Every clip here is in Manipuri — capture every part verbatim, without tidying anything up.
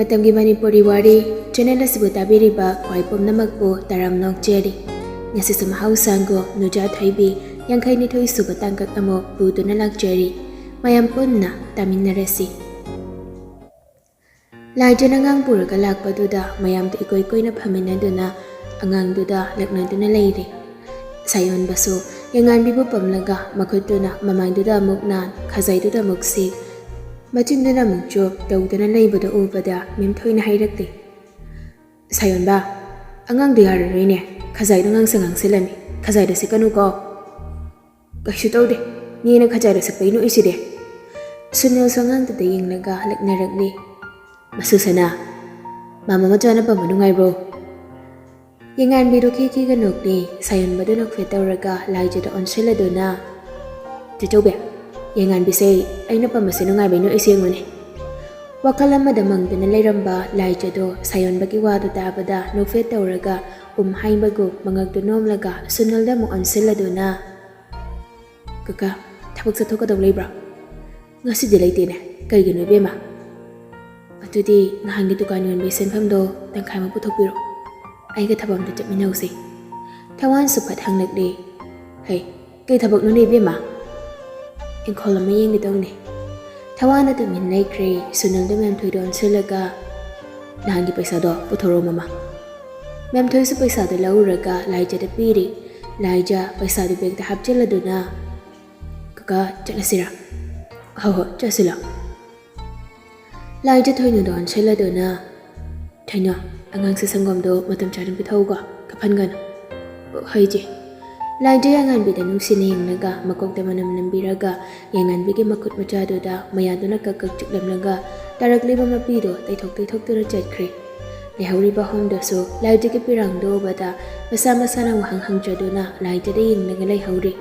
ꯃꯇꯝꯒꯤ ꯃꯅꯤꯄꯨꯔꯤ ꯋꯥꯔꯤ ꯆꯦꯅꯦꯜ ꯑꯁꯤꯕꯨ ꯇꯥꯕꯤꯔꯤꯕ ꯈ꯭ꯋꯥꯏ ꯄꯨꯝꯅꯃꯛꯄꯨ ꯇꯔꯥꯝꯅ ꯑꯣꯛꯆꯔꯤ꯫ ꯉꯁꯤꯁꯨ ꯃꯍꯧꯁꯥꯒꯨꯝ ꯅꯨꯖꯥ ꯊꯣꯏꯕꯤ ꯌꯥꯡꯈꯩ ꯅꯤꯊꯣꯏ ꯁꯨꯕ ꯇꯥꯡꯀꯛ ꯑꯃ ꯄꯨꯗꯨꯅ ꯂꯥꯛꯆꯔꯤ꯫ ꯃꯌꯥꯝ ꯄꯨꯟꯅ ꯇꯥꯃꯤꯟꯅꯔꯁꯤ꯫ ꯂꯥꯏꯖꯅ ꯑꯉꯥꯡ ꯄꯨꯔꯒ ꯂꯥꯛꯄꯗꯨꯗ ꯃꯌꯥꯝꯗ ꯏꯀꯣꯏ ꯀꯣꯏꯅ ꯐꯝꯃꯤꯟꯅꯗꯨꯅ ꯑꯉꯥꯡꯗꯨꯗ ꯂꯛꯅꯗꯨꯅ ꯂꯩꯔꯦ꯫ ꯁꯥꯌꯣꯟꯕꯁꯨ ꯌꯦꯡꯉꯥꯟꯕꯤꯕꯨ ꯄꯝꯂꯒ ꯃꯈꯨꯠꯇꯨꯅ ꯃꯃꯥꯏꯗꯨꯗ ꯑꯃꯨꯛ ꯅꯥꯟ, ꯈꯖꯥꯏꯗꯨꯗ ꯑꯃꯨꯛ ꯁꯤꯛ, ꯃꯆꯤꯟꯗꯨꯅ ꯑꯃꯨꯛ ꯆꯣꯞ ꯇꯧꯗꯨꯅ ꯂꯩꯕꯗꯨ ꯎꯕꯗ ꯃꯦꯝꯊꯣꯏꯅ ꯍꯥꯏꯔꯛꯂꯦ, "ꯁꯥꯌꯣꯟꯕ, ꯑꯉꯥꯡꯗꯣ ꯌꯥꯔꯔꯣꯏꯅꯦ, ꯈꯖꯥꯏꯗꯣ ꯉꯥꯡꯁ ꯉꯥꯡꯁꯤꯜꯂꯝꯃꯤ, ꯈꯖꯥꯏꯗꯣ ꯁꯤꯛꯀꯅꯨꯀꯣ"꯫ "ꯀꯩꯁꯨ ꯇꯧꯗꯦ, ꯅꯦꯅ ꯈꯖꯥꯏꯗꯣ ꯁꯤꯛꯄꯩ ꯅꯣꯛꯏꯁꯤꯗꯤ"꯫ ꯁꯨꯅꯤꯜꯁꯨ ꯑꯉꯥꯡꯗꯨꯗ ꯌꯦꯡꯂꯒ ꯂꯛꯅꯔꯛꯂꯦ꯫ "ꯃꯁꯨ ꯁꯅꯥ, ꯃꯥꯃ ꯃꯆꯥꯅ ꯄꯝꯕ ꯅꯨꯡꯉꯥꯏꯕ꯭ꯔꯣ?" ꯌꯦꯡꯉꯥꯟꯕꯤꯗꯨ ꯈꯤꯈꯤꯒ ꯅꯣꯛꯂꯦ꯫ ꯁꯥꯌꯣꯟꯕꯗꯨ ꯅꯣꯛꯐꯦꯠ ꯇꯧꯔꯒ ꯂꯥꯏꯖꯗ ꯑꯣꯟꯁꯤꯜꯂꯗꯨꯅ, "ꯆꯦꯆꯧꯕꯤ, ꯌꯦꯡꯉꯥꯟꯕꯤꯁꯦ ꯑꯩꯅ ꯄꯝꯕꯁꯦ ꯅꯨꯡꯉꯥꯏꯕꯩ ꯅꯣꯛꯏꯁꯦ ꯌꯦꯡꯉꯨꯅꯦ"꯫ ꯋꯥꯈꯜ ꯑꯃꯗ ꯃꯪꯗꯨꯅ ꯂꯩꯔꯝꯕ ꯂꯥꯏꯖꯗꯣ ꯁꯥꯌꯣꯟꯕꯒꯤ ꯋꯥꯗꯨ ꯇꯥꯕꯗ ꯅꯣꯛꯐꯦꯠ ꯇꯧꯔꯒ ꯎꯝ ꯍꯥꯏꯕꯒꯨꯝ ꯃꯉꯛꯇꯨ ꯅꯣꯝꯂꯒ ꯁꯨꯅꯤꯜꯗ ꯑꯃꯨꯛ ꯑꯣꯟꯁꯤꯜꯂꯗꯨꯅ, "ꯀꯀꯥ, ꯊꯕꯛ ꯆꯠꯊꯣꯛꯀꯗꯧ ꯂꯩꯕ꯭ꯔꯣ?" "ꯉꯁꯤꯗꯤ ꯂꯩꯇꯦꯅꯦ꯫ ꯀꯩꯒꯤꯅꯣ ꯏꯕꯦꯝꯃ?" "ꯑꯗꯨꯗꯤ ꯅꯍꯥꯟꯒꯤ ꯗꯨꯀꯥꯟ ꯌꯣꯟꯕꯒꯤ ꯁꯦꯟꯐꯝꯗꯣ ꯇꯪꯈꯥꯏꯃꯨꯛ ꯄꯨꯊꯣꯛꯄꯤꯔꯣ꯫ ꯑꯩꯒ ꯊꯕꯛ ꯑꯝꯇ ꯆꯠꯃꯤꯟꯅꯧꯁꯦ"꯫ ꯊꯋꯥꯟꯁꯨ ꯐꯠ ꯍꯪꯂꯛꯂꯦ꯫ "ꯍꯩ, ꯀꯩ ꯊꯕꯛꯅꯣꯅꯦ ꯏꯕꯦꯝꯃ?" "ꯏꯪꯈꯣꯜ ꯑꯃ ꯌꯦꯡꯒꯦ ꯇꯧꯅꯦ"꯫ ꯊꯋꯥꯟꯅ ꯇꯨꯃꯤꯟ ꯂꯩꯈ꯭ꯔꯦ꯫ ꯁꯨꯅꯤꯜꯗ ꯃꯦꯝꯊꯣꯏꯗ ꯑꯣꯟꯁꯤꯜꯂꯒ, "ꯅꯍꯥꯟꯒꯤ ꯄꯩꯁꯥꯗꯣ ꯄꯨꯊꯣꯔꯛꯑꯣ ꯃꯃꯥ"꯫ ꯃꯦꯝꯊꯣꯏꯁꯨ ꯄꯩꯁꯥꯗꯨ ꯂꯧꯔꯒ ꯂꯥꯏꯖꯗ ꯄꯤꯔꯦ꯫ ꯂꯥꯏꯖ ꯄꯩꯁꯥꯗꯨ ꯕꯦꯒꯇ ꯍꯥꯞꯆꯤꯜꯂꯗꯨꯅ, "ꯀꯀꯥ, ꯆꯠꯂꯁꯤꯔꯥ?" "ꯍꯣꯏ ꯍꯣꯏ, ꯆꯠꯁꯤ ꯂꯥꯎ"꯫ ꯂꯥꯏꯖ ꯊꯣꯏꯅꯨꯗ ꯑꯣꯟꯁꯤꯜꯂꯗꯨꯅ, "ꯊꯣꯏꯅꯨ, ꯑꯉꯥꯡꯁꯦ ꯁꯪꯒꯣꯝꯗꯣ ꯃꯇꯝ ꯆꯥꯅ ꯄꯤꯊꯛꯎꯀꯣ, ꯀꯞꯍꯟꯒꯅꯨ"꯫ "ꯍꯣꯏ ꯏꯆꯦ"꯫ ꯂꯥꯏꯖ ꯌꯦꯡꯉꯥꯟꯕꯤꯗ ꯅꯨꯡꯁꯤꯅ ꯌꯦꯡꯂꯒ ꯃꯀꯣꯛꯇ ꯃꯅꯝ ꯅꯝꯕꯤꯔꯒ ꯌꯦꯡꯉꯥꯟꯕꯤꯒꯤ ꯃꯈꯨꯠ ꯃꯆꯥꯗꯨꯗ ꯃꯌꯥꯗꯨꯅ ꯀꯛ ꯀꯛ ꯆꯤꯛꯂꯝꯂꯒ ꯇꯥꯔꯛꯂꯤꯕ ꯃꯄꯤꯗꯣ ꯇꯩꯊꯣꯛ ꯇꯩꯊꯣꯛꯇꯨꯅ ꯆꯠꯈ꯭ꯔꯦ꯫ ꯂꯩꯍꯧꯔꯤꯕ ꯑꯍꯨꯝꯗꯨꯁꯨ ꯂꯥꯏꯖꯒꯤ ꯄꯤꯔꯥꯡꯗꯨ ꯎꯕꯗ ꯃꯁꯥ ꯃꯁꯥꯅ ꯋꯥꯍꯪ ꯍꯪꯖꯗꯨꯅ ꯂꯥꯏꯖꯗ ꯌꯦꯡꯂꯒ ꯂꯩꯍꯧꯔꯤ꯫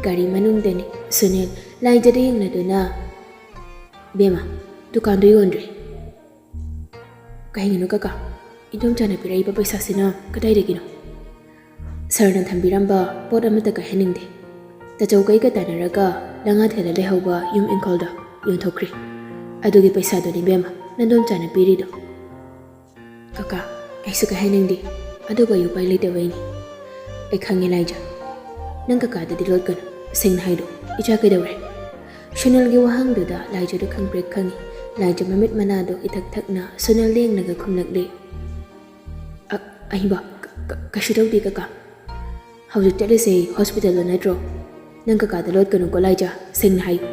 ꯒꯥꯔꯤ ꯃꯅꯨꯡꯗꯅꯤ꯫ ꯁꯨꯅꯤꯜ ꯂꯥꯏꯖꯗ ꯌꯦꯡꯂꯗꯨꯅ, "ꯏꯕꯦꯝꯃ, ꯗꯨꯀꯥꯟꯗꯣ ꯌꯣꯟꯗ꯭ꯔꯦ"꯫ "ꯀꯩꯒꯤꯅꯣ ꯀꯀꯥ? ꯏꯗꯣꯝꯆꯥꯅ ꯄꯤꯔꯛꯏꯕ ꯄꯩꯁꯥꯁꯤꯅ ꯀꯗꯥꯏꯗꯒꯤꯅꯣ?" "ꯁꯥꯔꯅ ꯊꯝꯕꯤꯔꯝꯕ ꯄꯣꯠ ꯑꯃꯠꯇ ꯀꯥꯏꯍꯟꯅꯤꯡꯗꯦ꯫ ꯇꯥꯆꯧꯒ ꯑꯩꯒ ꯇꯥꯟꯅꯔꯒ ꯂꯉꯥꯊꯦꯜꯗ ꯂꯩꯍꯧꯕ ꯌꯨꯝ ꯏꯪꯈꯣꯜꯗꯣ ꯌꯣꯟꯊꯣꯛꯈ꯭ꯔꯦ꯫ ꯑꯗꯨꯒꯤ ꯄꯩꯁꯥꯗꯨꯅꯤ ꯏꯕꯦꯝꯃ"꯫ ꯅꯗꯣꯝꯆꯥꯅ ꯄꯤꯔꯤꯗꯣ꯫ ꯀꯀꯥ, ꯑꯩꯁꯨ ꯀꯩ ꯍꯥꯏꯅꯤꯡꯗꯦ, ꯑꯗꯨꯕꯨ ꯑꯩ ꯎꯄꯥꯏ ꯂꯩꯇꯕꯩꯅꯤ꯫ ꯑꯩ ꯈꯪꯉꯦ ꯂꯥꯏꯖ, ꯅꯪ ꯀꯀꯥꯗꯗꯤ ꯂꯣꯠꯀꯅꯨ, ꯁꯦꯡꯅ ꯍꯥꯏꯗꯣ꯫ ꯏꯆꯥ ꯀꯩꯗꯧꯔꯦ? ꯁꯨꯅꯤꯜꯒꯤ ꯋꯥꯍꯪꯗꯨꯗ ꯂꯥꯏꯖꯗꯨ ꯈꯪꯄ꯭ꯔꯦꯛ ꯈꯪꯉꯤ꯫ ꯂꯥꯏꯖ ꯃꯃꯤꯠ ꯃꯅꯥꯗꯣ ꯏꯊꯛ ꯊꯛꯅ ꯁꯨꯅꯤꯜꯗ ꯌꯦꯡꯂꯒ ꯈꯨꯝꯂꯛꯂꯦ꯫ "ꯑ-, ꯑꯍꯤꯡꯕ, ꯀ-, ꯀ-, ꯀꯩꯁꯨ ꯇꯧꯗꯦ ꯀꯀꯥ꯫ ꯍꯧꯖꯤꯛ ꯆꯠꯂꯤꯁꯦ ꯍꯣꯁꯄꯤꯇꯥꯜꯗ ꯅꯠꯇ꯭ꯔꯣ? ꯅꯪ ꯀꯀꯥꯗ ꯂꯣꯠꯀꯅꯨꯀꯣ ꯂꯥꯏꯖ, ꯁꯦꯡꯅ ꯍꯥꯏꯌꯨ꯫"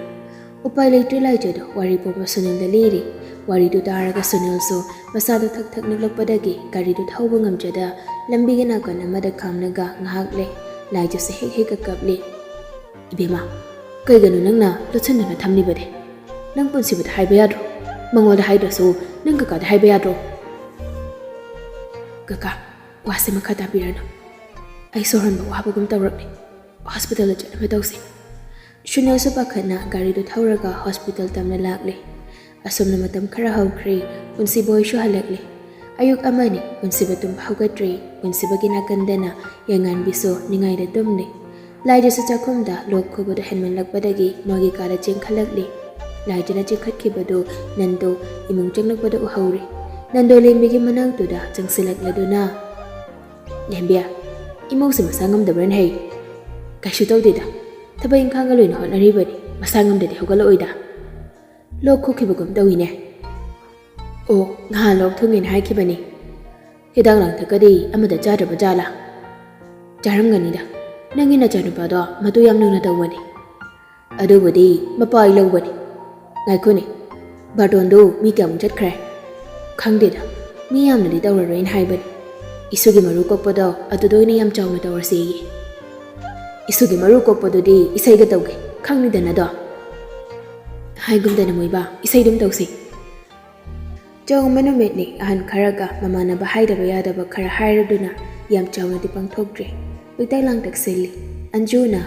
ꯎꯄꯥꯏ ꯂꯩꯇ꯭ꯔꯦ ꯂꯥꯏꯖꯗꯣ ꯋꯥꯔꯤ ꯄꯨꯝꯕ ꯁꯨꯅꯤꯜꯗ ꯂꯤꯔꯤ꯫ ꯋꯥꯔꯤꯗꯨ ꯇꯥꯔꯒ ꯁꯨꯅꯤꯜꯁꯨ ꯃꯁꯥꯗꯣ ꯊꯛ ꯊꯛ ꯅꯤꯛꯂꯛꯄꯗꯒꯤ ꯒꯥꯔꯤꯗꯨ ꯊꯧꯕ ꯉꯝꯖꯗ ꯂꯝꯕꯤꯒꯤ ꯅꯥꯀꯟ ꯑꯃꯗ ꯈꯥꯝꯂꯒ ꯉꯥꯏꯍꯥꯛ ꯂꯩ꯫ ꯂꯥꯏꯖꯁꯦ ꯍꯦꯛ ꯍꯦꯛ ꯀꯞꯂꯤ꯫ "ꯏꯕꯦꯝꯃ, ꯀꯩꯒꯤꯅꯣ ꯅꯪꯅ ꯂꯣꯠꯁꯤꯟꯗꯨꯅ ꯊꯝꯂꯤꯕꯗꯤ? ꯅꯪ ꯄꯨꯟꯁꯤꯕꯗ ꯍꯥꯏꯕ ꯌꯥꯗ꯭ꯔꯣ? ꯃꯉꯣꯟꯗ ꯍꯥꯏꯗ꯭ꯔꯁꯨ ꯅꯪ ꯀꯀꯥꯗ ꯍꯥꯏꯕ ꯌꯥꯗ꯭ꯔꯣ?" "ꯀꯀꯥ, ꯋꯥꯁꯦ ꯃꯈꯥ ꯇꯥꯕꯤꯔꯅꯨ꯫ ꯑꯩ ꯁꯣꯔ ꯍꯣꯟꯕ ꯋꯥꯕꯒꯨꯝ ꯇꯧꯔꯛꯂꯦ꯫ ꯍꯣꯁꯄꯤꯇꯥꯜꯗ ꯆꯠꯅꯕ ꯇꯧꯁꯤ꯫" ꯁꯨꯅꯤꯜꯁꯨ ꯄꯥꯈꯠꯅ ꯒꯥꯔꯤꯗꯨ ꯊꯧꯔꯒ ꯍꯣꯁꯄꯤꯇꯥꯜ ꯇꯝꯅ ꯂꯥꯛꯂꯦ꯫ ꯑꯁꯨꯝꯅ ꯃꯇꯝ ꯈꯔ ꯍꯧꯈ꯭ꯔꯦ꯫ ꯄꯨꯟꯁꯤꯕ ꯍꯣꯏꯁꯨ ꯍꯜꯂꯛꯂꯦ꯫ ꯑꯌꯨꯛ ꯑꯃꯅꯤ, ꯄꯨꯟꯁꯤꯕ ꯇꯨꯝꯕ ꯍꯧꯒꯠꯇ꯭ꯔꯤ꯫ ꯄꯨꯟꯁꯤꯕꯒꯤ ꯅꯥꯀꯟꯗꯅ ꯌꯥꯏꯉꯥꯟꯕꯤꯁꯨ ꯅꯤꯡꯉꯥꯏꯗ ꯇꯨꯝꯂꯤ꯫ ꯂꯥꯏꯖꯁꯨ ꯆꯥꯛꯈꯨꯝꯗ ꯂꯣꯛ ꯈꯨꯕꯗꯨ ꯍꯦꯟꯃꯟꯂꯛꯄꯗꯒꯤ ꯃꯣꯏꯒꯤ ꯀꯥꯗ ꯆꯦꯟꯈꯠꯂꯛꯂꯤ꯫ ꯂꯥꯏꯖꯅ ꯆꯦꯟꯈꯠꯈꯤꯕꯗꯨ ꯅꯟꯗꯣ ꯏꯃꯨꯡ ꯆꯪꯂꯛꯄꯗ ꯎꯍꯧꯔꯤ꯫ ꯅꯟꯗꯣ ꯂꯦꯝꯕꯤꯒꯤ ꯃꯅꯥꯛꯇꯨꯗ ꯆꯪꯁꯤꯜꯂꯛꯂꯗꯨꯅ, "ꯂꯦꯝꯕꯤ, ꯏꯃꯧꯁꯦ ꯃꯁꯥ ꯉꯝꯗꯕ꯭ꯔꯅ ꯍꯩ?" "ꯀꯩꯁꯨ ꯇꯧꯗꯦꯗ, ꯊꯕꯛ ꯏꯪꯈꯥꯡꯒ ꯂꯣꯏꯅ ꯍꯣꯠꯅꯔꯤꯕꯅꯤ, ꯃꯁꯥ ꯉꯝꯗꯗꯤ ꯍꯧꯒꯠꯂꯛꯑꯣꯏꯗ꯫ ꯂꯣꯛ ꯈꯨꯈꯤꯕꯒꯨꯝ ꯇꯧꯏꯅꯦ꯫" "ꯑꯣ, ꯉꯍꯥꯟ ꯂꯣꯛ ꯊꯨꯡꯉꯦꯅ ꯍꯥꯏꯈꯤꯕꯅꯤ꯫ ꯍꯤꯗꯥꯛ ꯂꯥꯡꯊꯛꯀꯗꯤ ꯑꯃꯗ ꯆꯥꯗ꯭ꯔꯕ ꯖꯥꯠꯂꯥ?" "ꯆꯥꯔꯝꯒꯅꯤꯗ, ꯅꯪꯒꯤ ꯅꯆꯥꯅꯨꯄꯥꯗꯣ ꯃꯇꯨ ꯌꯥꯝ ꯂꯨꯅ ꯇꯧꯕꯅꯤ꯫ ꯑꯗꯨꯕꯨꯗꯤ ꯃꯄꯥ ꯑꯩ ꯂꯧꯕꯅꯤ꯫ ꯉꯥꯏꯈꯣꯅꯦ, ꯕꯥꯔꯇꯣꯟꯗꯨ ꯃꯤ ꯀꯌꯥꯃꯨꯛ ꯆꯠꯈ꯭ꯔꯦ?" "ꯈꯪꯗꯦꯗ, ꯃꯤ ꯌꯥꯝꯅꯗꯤ ꯇꯧꯔꯔꯣꯏꯅ ꯍꯥꯏꯕꯅꯤ꯫ ꯏꯁꯨꯒꯤ ꯃꯔꯨ ꯀꯣꯛꯄꯗꯣ ꯑꯗꯨꯗ ꯑꯣꯏꯅ ꯌꯥꯝ ꯆꯥꯎꯅ ꯇꯧꯔꯁꯦꯌꯦ꯫" "ꯏꯁꯨꯒꯤ ꯃꯔꯨ ꯀꯣꯛꯄꯗꯨꯗꯤ ꯏꯁꯩꯒ ꯇꯧꯒꯦ, ꯈꯪꯅꯤꯗꯅꯗꯣ?" "ꯍꯥꯏꯒꯨꯝꯗꯅ ꯃꯣꯏꯕꯥ, ꯏꯁꯩꯗꯨꯝ ꯇꯧꯁꯤ꯫" ꯆꯥꯎꯝꯕ ꯅꯨꯃꯤꯠꯅꯤ꯫ ꯑꯍꯟ ꯈꯔꯒ ꯃꯃꯥꯟꯅꯕ ꯍꯥꯏꯗꯕ ꯌꯥꯗꯕ ꯈꯔ ꯍꯥꯏꯔꯗꯨꯅ ꯌꯥꯝ ꯆꯥꯎꯅꯗꯤ ꯄꯥꯡꯊꯣꯛꯇ꯭ꯔꯦ꯫ ꯄꯤꯛꯇꯛ ꯂꯥꯡꯇꯛ ꯁꯤꯜꯂꯤ꯫ ꯑꯟꯖꯨꯅ,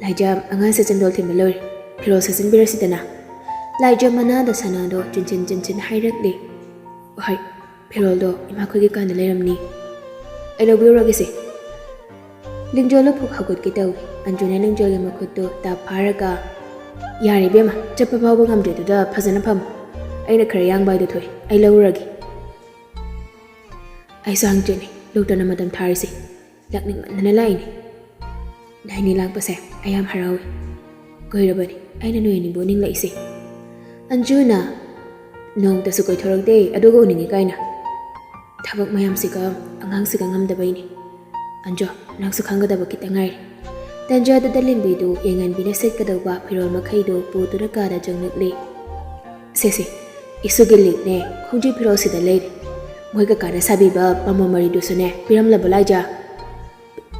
"ꯂꯥꯏꯖꯥ, ꯑꯉꯥꯡꯁꯦ ꯆꯟꯗꯣꯜ ꯊꯤꯟꯕ ꯂꯣꯏꯔꯦ꯫ ꯐꯤꯔꯣꯜ ꯁꯦꯠꯆꯤꯟꯕꯤꯔꯁꯤꯗꯅ꯫" ꯂꯥꯏꯖꯥ ꯃꯅꯥꯗ ꯁꯅꯥꯗꯣ ꯆꯤꯟꯁꯤꯟ ꯆꯤꯟꯁꯤꯟ ꯍꯥꯏꯔꯛꯂꯤ꯫ "ꯍꯣꯏ, ꯐꯤꯔꯣꯜꯗꯣ ꯏꯃꯥꯈꯣꯏꯒꯤ ꯀꯥꯗ ꯂꯩꯔꯝꯅꯤ꯫" "ꯑꯩ ꯂꯧꯕꯤꯔꯨꯔꯒꯦꯁꯦ꯫" ꯂꯤꯡꯖꯣꯜ ꯂꯨꯐꯨꯛ ꯍꯧꯒꯠꯀꯦ ꯇꯧꯏ꯫ ꯑꯟꯖꯨꯅ ꯂꯤꯡꯖꯣꯜꯒꯤ ꯃꯈꯨꯠꯇꯨ ꯇꯥꯞ ꯐꯥꯔꯒ, "ꯌꯥꯔꯦ ꯏꯕꯦꯝꯃ, ꯆꯠꯄ ꯐꯥꯎꯕ ꯉꯝꯗ꯭ꯔꯦ, ꯑꯗꯨꯗ ꯐꯖꯅ ꯐꯝꯃꯨ꯫ ꯑꯩꯅ ꯈꯔ ꯌꯥꯡꯕ ꯍꯥꯏꯗꯣ ꯊꯣꯛꯑꯦ꯫ ꯑꯩ ꯂꯧꯔꯨꯔꯒꯦ꯫ ꯑꯩꯁꯨ ꯍꯪꯆꯤꯠꯅꯤ ꯗꯣꯛꯇꯔꯅ ꯃꯇꯝ ꯊꯥꯔꯤꯁꯦ꯫ ꯂꯥꯛꯅꯤꯡꯃꯟꯗꯅ ꯂꯥꯛꯏꯅꯤ꯫ ꯅꯣꯏꯅꯤ ꯂꯥꯛꯄꯁꯦ ꯑꯩ ꯌꯥꯝ ꯍꯔꯥꯎꯏ꯫ ꯀꯨꯏꯔꯕꯅꯤ ꯑꯩꯅ ꯅꯣꯏ ꯑꯅꯤꯕꯨ ꯅꯤꯡꯂꯛꯏꯁꯦ꯫ ꯑꯟꯖꯨꯅ, "ꯅꯣꯡꯃꯇꯁꯨ ꯀꯣꯏꯊꯣꯔꯛꯇꯦ, ꯑꯗꯨꯒ ꯎꯅꯤꯡꯉꯤ ꯀꯥꯏꯅ꯫ ꯊꯕꯛ ꯃꯌꯥꯝꯁꯤꯒ ꯑꯉꯥꯡꯁꯤꯒ ꯉꯝꯗꯕꯩꯅꯤ꯫ ꯑꯟꯖꯨ, ꯅꯪꯁꯨ ꯈꯪꯒꯗꯕ ꯈꯤꯇꯪ ꯉꯥꯏꯔꯦ꯫" ꯇꯟꯖꯥꯗꯨꯗ ꯂꯦꯝꯕꯤꯗꯨ ꯌꯥꯏꯉꯟꯕꯤꯅ ꯁꯦꯠꯀꯗꯧꯕ ꯐꯤꯔꯣꯜ ꯃꯈꯩꯗꯨ ꯄꯨꯗꯨꯅ ꯀꯥꯗ ꯆꯪꯂꯛꯂꯤ꯫ "ꯁꯦ ꯁꯦ, ꯏꯁꯨꯒꯤ ꯂꯤꯛꯅꯦ, ꯈꯣꯡꯖꯤ ꯐꯤꯔꯣꯜꯁꯤꯗ ꯂꯩꯔꯦ꯫ ꯃꯣꯏ ꯀꯀꯥꯅ ꯁꯥꯕꯤꯕ ꯄꯥꯝꯕꯣꯝ ꯃꯔꯤꯗꯨꯁꯨꯅꯦ, ꯄꯤꯔꯝꯂꯕ ꯂꯥꯏꯖꯥ?"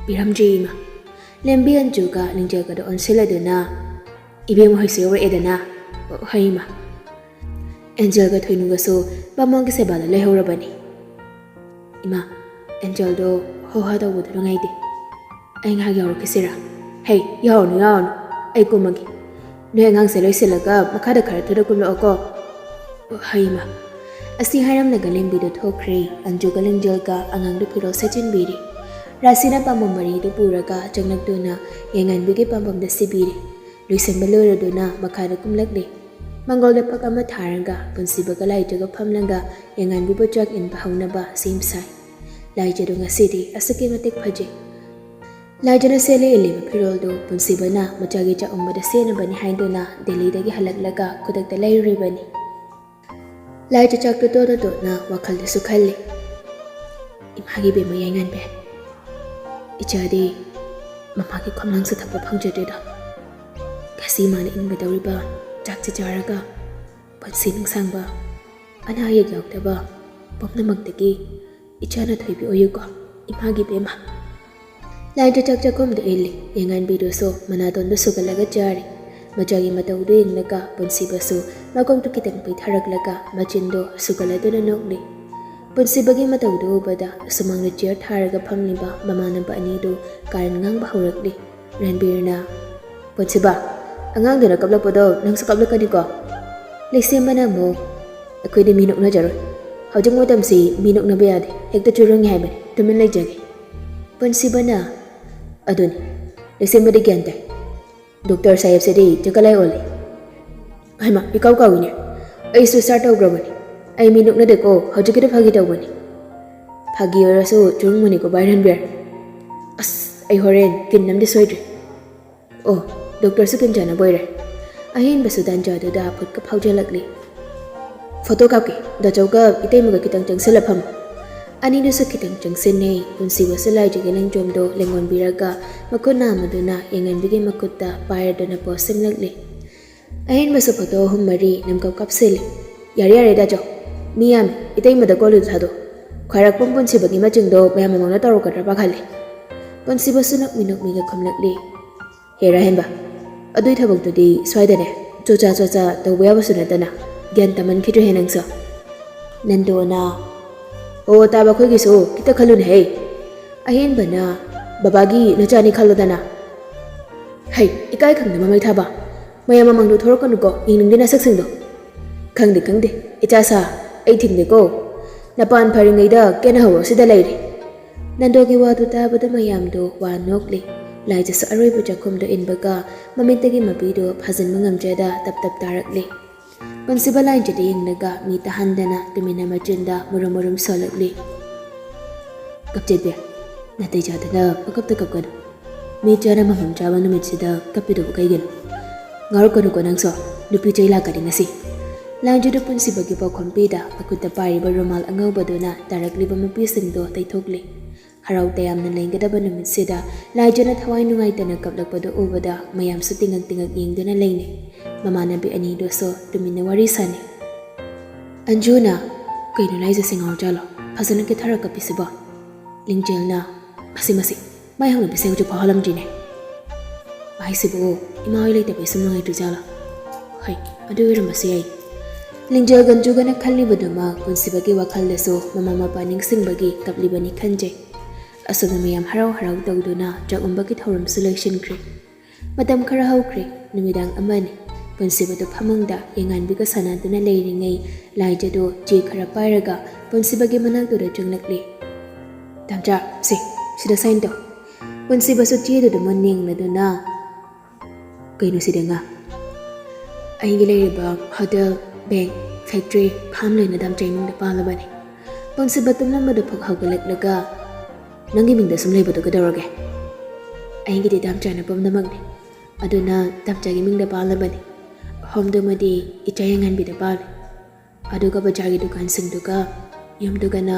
"ꯄꯤꯔꯝꯗ꯭ꯔꯤ ꯏꯃꯥ꯫" ꯂꯦꯝꯕꯤ ꯑꯟꯖꯨꯒ ꯂꯤꯡꯖꯦꯜꯒꯗꯣ ꯑꯣꯟꯁꯤꯜꯂꯗꯨꯅ, "ꯏꯕꯦꯝꯃ ꯍꯣꯏꯁꯨ ꯌꯧꯔꯛꯑꯦꯗꯅ?" "ꯍꯣꯏ ꯏꯃꯥ꯫" ꯑꯦꯟꯖꯦꯜꯒ ꯊꯣꯏꯅꯨꯒꯁꯨ ꯄꯥꯝꯕꯣꯝꯒꯤ ꯁꯦꯕꯥꯗ ꯂꯩꯍꯧꯔꯕꯅꯤ꯫ "ꯏꯃꯥ, ꯑꯦꯟꯖꯦꯜꯗꯣ ꯍꯣ ꯍꯥ ꯇꯧꯕꯗꯣ ꯅꯨꯡꯉꯥꯏꯇꯦ꯫ ꯑꯩ ꯉꯥꯏꯍꯥꯛ ꯌꯥꯎꯔꯛꯈꯤꯁꯤꯔꯥ?" "ꯍꯩ, ꯌꯥꯎꯔꯨꯅꯨ, ꯌꯥꯎꯔꯨꯅꯨ꯫ ꯑꯩ ꯀꯨꯝꯃꯒꯦ꯫ ꯅꯣꯏ ꯑꯉꯥꯡꯁꯦ ꯂꯣꯏꯁꯤꯜꯂꯒ ꯃꯈꯥꯗ ꯈꯔ ꯊꯨꯅ ꯀꯨꯝꯂꯛꯑꯣꯀꯣ꯫" "ꯍꯩ, ꯏꯃꯥ꯫" ꯑꯁꯤ ꯍꯥꯏꯔꯝꯂꯒ ꯂꯦꯝꯕꯤꯗꯨ ꯊꯣꯛꯈ꯭ꯔꯦ꯫ ꯑꯟꯖꯨꯒ ꯂꯤꯡꯖꯦꯜꯒ ꯑꯉꯥꯡꯗꯨ ꯐꯤꯔꯣꯜ ꯁꯦꯠꯆꯤꯟꯕꯤꯔꯦ꯫ ꯔꯥꯁꯤꯅ ꯄꯥꯝꯕꯣꯝ ꯃꯔꯤꯗꯨ ꯄꯨꯔꯒ ꯆꯪꯂꯛꯇꯨꯅ ꯌꯥꯏꯉꯟꯕꯤꯒꯤ ꯄꯥꯝꯕꯣꯝꯗ ꯁꯤꯕꯤꯔꯦ꯫ ꯂꯣꯏꯁꯤꯟꯕ ꯂꯣꯏꯔꯗꯨꯅ ꯃꯈꯥꯗ ꯀꯨꯝꯂꯛꯂꯦ꯫ ꯃꯪꯒꯣꯜꯗ ꯐꯛ ꯑꯃ ꯊꯥꯔꯒ ꯄꯨꯟꯁꯤꯕꯒ ꯂꯥꯏꯖꯒ ꯐꯝꯂꯒ ꯌꯥꯏꯉꯟꯕꯤꯕꯨ ꯆꯥꯛ ꯏꯟꯕ ꯍꯧꯅꯕ ꯁꯦꯝ ꯁꯥꯏ꯫ ꯂꯥꯏꯖꯗꯨ ꯉꯁꯤꯗꯤ ꯑꯁꯨꯛꯀꯤ ꯃꯇꯤꯛ ꯐꯖꯩ꯫ ꯂꯥꯏꯖꯅ ꯁꯦꯠꯂꯤ ꯏꯜꯂꯤꯕ ꯐꯤꯔꯣꯜꯗꯨ ꯄꯨꯟꯁꯤꯕꯅ ꯃꯆꯥꯒꯤ ꯆꯥꯛꯎꯝꯕꯗ ꯁꯦꯠꯅꯕꯅꯤ ꯍꯥꯏꯗꯨꯅ ꯗꯦꯜꯂꯤꯗꯒꯤ ꯍꯜꯂꯛꯂꯒ ꯈꯨꯗꯛꯇ ꯂꯩꯔꯨꯔꯤꯕꯅꯤ꯫ ꯂꯥꯏꯖ ꯆꯥꯛꯇꯨ ꯇꯣꯠꯅ ꯇꯣꯠꯅ ꯋꯥꯈꯜꯗꯁꯨ ꯈꯜꯂꯤ꯫ "ꯏꯃꯥꯒꯤ ꯏꯕꯦꯝꯃ ꯌꯥꯏꯉꯟꯕꯤ, ꯏꯆꯥꯗꯤ ꯃꯃꯥꯒꯤ ꯈꯣꯝꯂꯥꯡꯁꯨ ꯊꯛꯄ ꯐꯪꯖꯗ꯭ꯔꯦꯗꯣ꯫ ꯉꯁꯤ ꯃꯥꯅ ꯏꯟꯒꯗꯧꯔꯤꯕ ꯆꯥꯛꯁꯤ ꯆꯥꯔꯒ ꯄꯨꯟꯁꯤ ꯅꯨꯡꯁꯥꯡꯕ, ꯑꯅꯥ ꯑꯌꯦꯛ ꯌꯥꯎꯗꯕ ꯄꯨꯝꯅꯃꯛꯇꯒꯤ ꯏꯆꯥꯅ ꯊꯣꯏꯕꯤ ꯑꯣꯏꯌꯨꯀꯣ, ꯏꯃꯥꯒꯤ ꯏꯕꯦꯝꯃ꯫" ꯂꯥꯏꯖ ꯆꯥꯛ ꯆꯥꯛꯈꯨꯝꯗ ꯏꯜꯂꯤ꯫ ꯌꯥꯏꯉꯟꯕꯤꯗꯨꯁꯨ ꯃꯅꯥꯇꯣꯟꯗꯨ ꯁꯨꯒꯠꯂꯒ ꯆꯥꯔꯤ꯫ ꯃꯆꯥꯒꯤ ꯃꯇꯧꯗꯨ ꯌꯦꯡꯂꯒ ꯄꯨꯟꯁꯤꯕꯁꯨ ꯃꯀꯣꯛꯇꯨ ꯈꯤꯇꯪ ꯄꯩꯊꯔꯛꯂꯒ ꯃꯆꯤꯟꯗꯨ ꯁꯨꯒꯠꯂꯗꯨꯅ ꯅꯣꯛꯂꯤ꯫ ꯄꯨꯟꯁꯤꯕꯒꯤ ꯃꯇꯧꯗꯨ ꯎꯕꯗ ꯁꯨꯃꯥꯡꯗ ꯆꯤꯌꯔ ꯊꯥꯔꯒ ꯐꯝꯂꯤꯕ ꯃꯃꯥꯟꯅꯕ ꯑꯅꯤꯗꯨ ꯀꯥꯔꯟ ꯉꯥꯡꯕ ꯍꯧꯔꯛꯂꯤ꯫ ꯔꯟꯕꯤꯔꯅ, "ꯄꯨꯟꯁꯤꯕ, ꯑꯉꯥꯡꯗꯨꯅ ꯀꯞꯂꯛꯄꯗꯣ ꯅꯪꯁꯨ ꯀꯞꯂꯛꯀꯅꯤꯀꯣ?" ꯂꯩꯁꯦꯝꯕꯅ ꯑꯃꯨꯛ, "ꯑꯩꯈꯣꯏꯗꯤ ꯃꯤ ꯅꯣꯛꯅꯖꯔꯣꯏ꯫ ꯍꯧꯖꯤꯛ ꯃꯇꯝꯁꯤ ꯃꯤ ꯅꯣꯛꯅꯕ ꯌꯥꯗꯦ꯫ ꯍꯦꯛꯇ ꯆꯨꯔꯨꯡꯉꯤ ꯍꯥꯏꯕꯅꯤ꯫ ꯇꯨꯃꯤꯟ ꯂꯩꯖꯒꯦ꯫" ꯄꯨꯟꯁꯤꯕꯅ, "ꯑꯗꯨꯅꯤ, ꯂꯩꯁꯦꯝꯕꯗꯤ ꯒ꯭ꯌꯥꯟ ꯇꯥꯏ꯫ ꯗꯣꯛꯇꯔ ꯁꯥꯍꯦꯕꯁꯤꯗꯤ ꯆꯀꯂꯥꯏ ꯑꯣꯜꯂꯤ꯫ ꯍꯩꯃꯥ, ꯏꯀꯥꯎ ꯀꯥꯎꯏꯅꯦ꯫ ꯑꯩ ꯁꯨꯏꯁꯥꯏꯗ ꯇꯧꯈ꯭ꯔꯕꯅꯤ꯫ ꯑꯩ ꯃꯤ ꯅꯣꯛꯅꯗꯦꯀꯣ, ꯍꯧꯖꯤꯛꯀꯤꯗꯣ ꯐꯥꯒꯤ ꯇꯧꯕꯅꯤ꯫ ꯐꯥꯒꯤ ꯑꯣꯏꯔꯁꯨ ꯆꯨꯔꯨꯡꯕꯅꯤꯀꯣ ꯚꯥꯏ ꯔꯟꯕꯤꯔ꯫ ꯑꯁ, ꯑꯩ ꯍꯣꯔꯦꯟ ꯀꯤꯟ ꯑꯃꯗꯤ ꯁꯣꯏꯗ꯭ꯔꯦ꯫ ꯑꯣ, ꯗꯣꯛꯇꯔꯁꯨ ꯀꯤꯟ ꯆꯥꯅꯕ ꯑꯣꯏꯔꯦ꯫ ꯑꯍꯦꯟꯕꯁꯨ ꯇꯥꯟꯖꯥꯗꯨꯗ ꯐꯨꯠꯀ ꯐꯥꯎꯖꯜꯂꯛꯂꯤ꯫ ꯐꯣꯇꯣ ꯀꯥꯞꯀꯦ, ꯗꯥꯆꯧꯒ ꯏꯇꯩꯃꯒ ꯈꯤꯇꯪ ꯆꯪꯁꯤꯜꯂ ꯐꯝꯃꯨ꯫ ꯑꯅꯤꯗꯨꯁꯨ ꯈꯤꯇꯪ ꯆꯪꯁꯤꯟꯅꯩ꯫ ꯄꯨꯟꯁꯤꯕꯁꯨ ꯂꯥꯏꯖꯒꯤ ꯂꯦꯡꯖꯣꯝꯗꯣ ꯂꯦꯡꯉꯣꯟꯕꯤꯔꯒ ꯃꯈꯨꯠ ꯅꯥꯝꯃꯗꯨꯅ ꯌꯦꯡꯉꯟꯕꯤꯒꯤ ꯃꯈꯨꯠꯇ ꯄꯥꯏꯔꯗꯨꯅ ꯄꯣꯁ ꯁꯦꯝꯂꯛꯂꯤ꯫ ꯑꯍꯦꯟꯕꯁꯨ ꯐꯣꯇꯣ ꯑꯍꯨꯝ ꯃꯔꯤ ꯅꯝꯀꯞ ꯀꯥꯞꯁꯤꯜꯂꯤ꯫ ꯌꯥꯔꯦ ꯌꯥꯔꯦ ꯗꯥꯆꯧ, ꯃꯤ ꯌꯥꯝꯃꯤ, ꯏꯇꯩꯃꯗ ꯀꯣꯜꯂꯨꯗ ꯊꯥꯗꯣꯛ꯫ ꯈ꯭ꯋꯥꯏꯔꯥꯛꯄꯝ ꯄꯨꯟꯁꯤꯕꯒꯤ ꯃꯆꯤꯡꯗꯣ ꯃꯌꯥꯝ ꯃꯃꯥꯡꯗ ꯇꯧꯔꯛꯀꯗ꯭ꯔꯥ ꯄꯥꯈꯠꯂꯦ꯫ ꯄꯨꯟꯁꯤꯕꯁꯨ ꯅꯣꯛꯃꯤ ꯅꯣꯛꯃꯤꯒ ꯈꯨꯝꯂꯛꯂꯤ꯫ ꯍꯦꯔꯥ ꯍꯦꯟꯕ, ꯑꯗꯨꯏ ꯊꯕꯛꯇꯨꯗꯤ ꯁ꯭ꯋꯥꯏꯗꯅꯦ ꯆꯣꯆꯥ ꯆꯣꯆꯥ ꯇꯧꯕ ꯌꯥꯕꯁꯨ ꯅꯠꯇꯅ ꯒ꯭ꯌꯥꯟ ꯇꯥꯃꯟꯈꯤꯗ꯭ꯔꯦꯍꯦ ꯅꯪꯁꯨ꯫ ꯅꯟꯗꯣꯅ, ꯑꯣ ꯇꯥꯕ ꯑꯩꯈꯣꯏꯒꯤꯁꯨ ꯈꯤꯇ ꯈꯜꯂꯨꯅꯦꯍꯦ꯫ ꯑꯍꯦꯟꯕꯅ, ꯕꯕꯥꯒꯤ ꯅꯆꯥꯅꯤ ꯈꯜꯂꯣꯗꯅ꯫ ꯍꯩ, ꯏꯀꯥꯏ ꯈꯪꯗꯕ ꯃꯩ ꯊꯥꯕ, ꯃꯌꯥꯝ ꯃꯃꯥꯡꯗ ꯊꯣꯔꯛꯀꯅꯨꯀꯣ ꯌꯦꯡꯅꯤꯡꯗꯦ ꯅꯁꯛꯁꯤꯡꯗꯣ꯫ ꯈꯪꯗꯦ ꯈꯪꯗꯦ, ꯏꯆꯥ ꯁꯥ, ꯑꯩ ꯊꯤꯡꯗꯦꯀꯣ꯫ ꯅꯄꯥꯟ ꯐꯔꯤꯉꯩꯗ ꯀꯦꯅꯍꯧꯔꯣ ꯁꯤꯗ ꯂꯩꯔꯦ꯫ ꯅꯟꯗꯣꯒꯤ ꯋꯥꯗꯨ ꯇꯥꯕꯗ ꯃꯌꯥꯝꯗꯨ ꯋꯥ ꯅꯣꯛꯂꯤ꯫ ꯂꯥꯏꯖꯁꯨ ꯑꯔꯣꯏꯕ ꯆꯥꯛꯈꯨꯝꯗꯣ ꯏꯟꯕꯒ ꯃꯃꯤꯠꯇꯒꯤ ꯃꯄꯤꯗꯨ ꯐꯥꯖꯤꯟꯕ ꯉꯝꯖꯗ ꯇꯞ ꯇꯞ ꯇꯥꯔꯛꯂꯤ꯫ ꯄꯨꯟꯁꯤꯕ ꯂꯥꯏꯟꯁꯤꯗ ꯌꯦꯡꯂꯒ ꯃꯤ ꯇꯥꯍꯟꯗꯅ ꯇꯨꯃꯤꯟꯅ ꯃꯆꯤꯟꯗ ꯃꯨꯔꯨꯝ ꯃꯨꯔꯨꯝ ꯁꯣꯜꯂꯛꯂꯤ꯫ ꯀꯞꯆꯦꯠꯄꯤ, ꯅꯥꯇꯩ ꯆꯥꯗꯅ ꯄꯪꯀꯞꯇ ꯀꯞꯀꯅꯨ꯫ ꯃꯤ ꯆꯥꯅ ꯃꯐꯝ ꯆꯥꯕ ꯅꯨꯃꯤꯠꯁꯤꯗ ꯀꯞꯄꯤꯗꯨꯕꯨ ꯀꯩꯒꯤꯅꯣ? ꯉꯥꯎꯔꯛꯀꯅꯨꯀꯣ ꯅꯪꯁꯨ, ꯅꯨꯄꯤ ꯆꯩ ꯂꯥꯛꯀꯅꯤ ꯉꯁꯤ꯫ ꯂꯥꯏꯟꯁꯤꯗ ꯄꯨꯟꯁꯤꯕꯒꯤ ꯄꯥꯎꯈꯨꯝ ꯄꯤꯗ ꯃꯈꯨꯠꯇ ꯄꯥꯏꯔꯤꯕ ꯔꯨꯃꯥꯜ ꯑꯉꯧꯕꯗꯨꯅ ꯇꯥꯔꯛꯂꯤꯕ ꯃꯄꯤꯁꯤꯡꯗꯣ ꯇꯩꯊꯣꯛꯂꯤ꯫ ꯍꯔꯥꯎ ꯇꯌꯥꯝꯅ ꯂꯦꯡꯒꯗꯕ ꯅꯨꯃꯤꯠꯁꯤꯗ ꯂꯥꯏꯖꯅ ꯊꯋꯥꯏ ꯅꯨꯡꯉꯥꯏꯇꯅ ꯀꯞꯂꯛꯄꯗꯨ ꯎꯕꯗ ꯃꯌꯥꯝꯁꯨ ꯇꯤꯡꯉꯛ ꯇꯤꯡꯉꯛ ꯌꯦꯡꯗꯨꯅ ꯂꯩꯅꯩ꯫ ꯃꯃꯥꯟꯅꯕꯤ ꯑꯅꯤꯗꯨꯁꯨ ꯇꯨꯃꯤꯟꯅ ꯋꯥꯔꯤ ꯁꯥꯅꯩ꯫ ꯑꯟꯖꯨꯅ, ꯀꯩꯅꯣ ꯂꯥꯏꯖꯁꯦ ꯉꯥꯎꯔꯖꯥꯠꯂꯣ? ꯐꯖꯅ ꯀꯦꯊꯔ ꯀꯞꯄꯤꯁꯤꯕꯣ? ꯂꯤꯡꯖꯦꯜꯅ, ꯃꯁꯤ ꯃꯁꯤ, ꯃꯥꯏ ꯍꯧꯅꯕꯤꯁꯦ ꯍꯧꯖꯤꯛ ꯐꯥꯎ ꯍꯜꯂꯝꯗ꯭ꯔꯤꯅꯦ꯫ ꯃꯥꯏꯁꯤꯕꯨ ꯏꯃꯥ ꯍꯣꯏ ꯂꯩꯇꯕꯩ ꯁꯨꯝ ꯅꯨꯡꯉꯥꯏꯇ꯭ꯔꯤꯖꯥꯠꯂꯣ? ꯍꯣꯏ, ꯑꯗꯨ ꯑꯣꯏꯔꯝꯕꯁꯨ ꯌꯥꯏ꯫ ꯂꯤꯡꯖꯦꯜ ꯒꯟꯖꯨꯒꯅ ꯈꯜꯂꯤꯕꯗꯨꯃꯛ ꯄꯨꯟꯁꯤꯕꯒꯤ ꯋꯥꯈꯜꯗꯁꯨ ꯃꯃꯥ ꯃꯄꯥ ꯅꯤꯡꯁꯤꯡꯕꯒꯤ ꯀꯞꯂꯤꯕꯅꯤ ꯈꯟꯖꯩ꯫ ꯑꯁꯣꯝꯗ ꯃꯌꯥꯝ ꯍꯔꯥꯎ ꯍꯔꯥꯎ ꯇꯧꯗꯨꯅ ꯆꯥꯛ ꯎꯝꯕꯒꯤ ꯊꯧꯔꯝꯁꯨ ꯂꯣꯏꯁꯤꯟꯈ꯭ꯔꯦ꯫ ꯃꯇꯝ ꯈꯔ ꯍꯧꯈ꯭ꯔꯦ, ꯅꯨꯃꯤꯗꯥꯡ ꯑꯃꯅꯤ꯫ ꯄꯨꯟꯁꯤꯕꯗꯨ ꯐꯃꯨꯡꯗ ꯌꯦꯡꯉꯥꯟꯕꯤꯒ ꯁꯥꯟꯅꯗꯨꯅ ꯂꯩꯔꯤꯉꯩ, ꯂꯥꯏꯖꯗꯨ ꯆꯦ ꯈꯔ ꯄꯥꯏꯔꯒ ꯄꯨꯟꯁꯤꯕꯒꯤ ꯃꯅꯥꯛꯇꯨꯗ ꯆꯪꯂꯛꯂꯤ꯫ "ꯇꯥꯝꯆꯥ, ꯁꯦ, ꯁꯤꯗ ꯁꯥꯏꯟ ꯇꯧ꯫" ꯄꯨꯟꯁꯤꯕꯁꯨ ꯆꯦꯗꯨꯗ ꯃꯨꯟꯅ ꯌꯦꯡꯂꯗꯨꯅ, "ꯀꯩꯅꯣ ꯁꯤꯗꯤ ꯉꯥ?" "ꯑꯩꯒꯤ ꯂꯩꯔꯤꯕ ꯍꯣꯇꯦꯜ ꯕꯦꯡꯛ, ꯐꯦꯛꯇ꯭ꯔꯤ, ꯐꯥꯝ ꯂꯣꯏꯅ ꯗꯥꯝꯆꯥ ꯏꯃꯨꯡꯗ ꯄꯥꯜꯂꯕꯅꯤ꯫ ꯄꯨꯟꯁꯤꯕ ꯇꯨꯝꯂꯝꯕꯗ ꯐꯨꯛ ꯍꯧꯒꯠꯂꯛꯂꯒ, "ꯅꯪꯒꯤ ꯃꯤꯡꯗ ꯁꯨꯝ ꯂꯩꯕꯗꯣ ꯀꯩꯗꯧꯔꯒꯦ? ꯑꯩꯒꯤꯗꯤ ꯗꯥꯝꯆꯥꯅ ꯄꯨꯝꯅꯃꯛꯅꯤ꯫ ꯑꯗꯨꯅ ꯗꯥꯝꯆꯥꯒꯤ ꯃꯤꯡꯗ ꯄꯥꯜꯂꯕꯅꯤ꯫ ꯍꯣꯝꯗꯨꯃꯗꯤ ꯏꯆꯥ ꯌꯥꯏꯉꯟꯕꯤꯗ ꯄꯥꯜꯂꯤ꯫ ꯑꯗꯨꯒ ꯕꯖꯥꯔꯒꯤ ꯗꯨꯀꯥꯟꯁꯤꯡꯗꯨꯒ ꯌꯨꯝꯗꯨꯒꯅ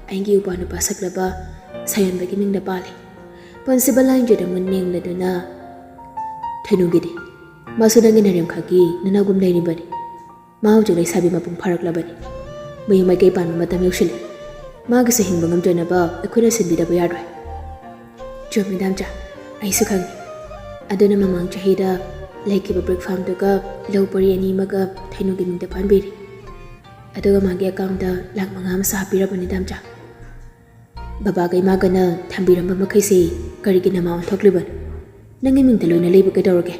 ꯑꯩꯒꯤ ꯎꯄꯥ ꯅꯨꯄꯥ ꯁꯛꯂꯕ ꯁꯥꯌꯣꯟꯕꯒꯤ ꯃꯤꯡꯗ ꯄꯥꯜꯂꯤ꯫" ꯄꯨꯟꯁꯤꯕ ꯂꯥꯏꯟꯖꯗ ꯃꯨꯟ ꯌꯦꯡꯂꯗꯨꯅ, "ꯊꯩꯅꯨꯒꯤꯗꯤ? ꯃꯥꯁꯨ ꯅꯪꯒꯤ ꯅꯔꯦꯝꯈꯛꯀꯤ ꯅꯅꯥꯎꯒꯨꯝ ꯂꯩꯔꯤꯕꯅꯤ꯫ ꯃꯥ ꯍꯧꯖꯤꯛ ꯂꯩꯁꯥꯕꯤ ꯃꯄꯨꯡ ꯐꯥꯔꯛꯂꯕꯅꯤ꯫ ꯃꯌꯨꯝ ꯃꯥꯏꯀꯩ ꯄꯥꯟꯕ ꯃꯇꯝ ꯌꯧꯁꯤꯜꯂꯦ꯫ ꯃꯥꯒꯤꯁꯨ ꯍꯤꯡꯕ ꯉꯝꯖꯅꯕ ꯑꯩꯈꯣꯏꯅ ꯁꯤꯟꯕꯤꯗꯕ ꯌꯥꯔꯣꯏ꯫" "ꯆꯨꯝꯃꯤ ꯗꯥꯝꯆꯥ, ꯑꯩꯁꯨ ꯈꯪꯉꯤ꯫ ꯑꯗꯨꯅ ꯃꯃꯥꯡ ꯆꯍꯤꯗ ꯂꯩꯈꯤꯕ ꯕ꯭ꯔꯤꯛ ꯐꯥꯝꯗꯨꯒ ꯂꯧ ꯄꯔꯤ ꯑꯅꯤ ꯑꯃꯒ ꯊꯩꯅꯨꯒꯤ ꯃꯤꯡꯗ ꯄꯥꯟꯕꯤꯔꯤ꯫ ꯑꯗꯨꯒ ꯃꯥꯒꯤ ꯑꯦꯀꯥꯎꯟꯗ ꯂꯥꯛ ꯃꯉꯥ ꯑꯃꯁꯨ ꯍꯥꯞꯄꯤꯔꯕꯅꯤ ꯗꯥꯝꯆꯥ꯫ ꯕꯕꯥꯒ ꯏꯃꯥꯒꯅ ꯊꯝꯕꯤꯔꯝꯕ ꯃꯈꯩꯁꯤ ꯀꯔꯤꯒꯤ ꯅꯃꯥ ꯑꯣꯟꯊꯣꯛꯂꯤꯕꯅꯣ? ꯅꯪꯒꯤ ꯃꯤꯡꯗ ꯂꯣꯏꯅ ꯂꯩꯕ ꯀꯩꯗꯧꯔꯒꯦ?"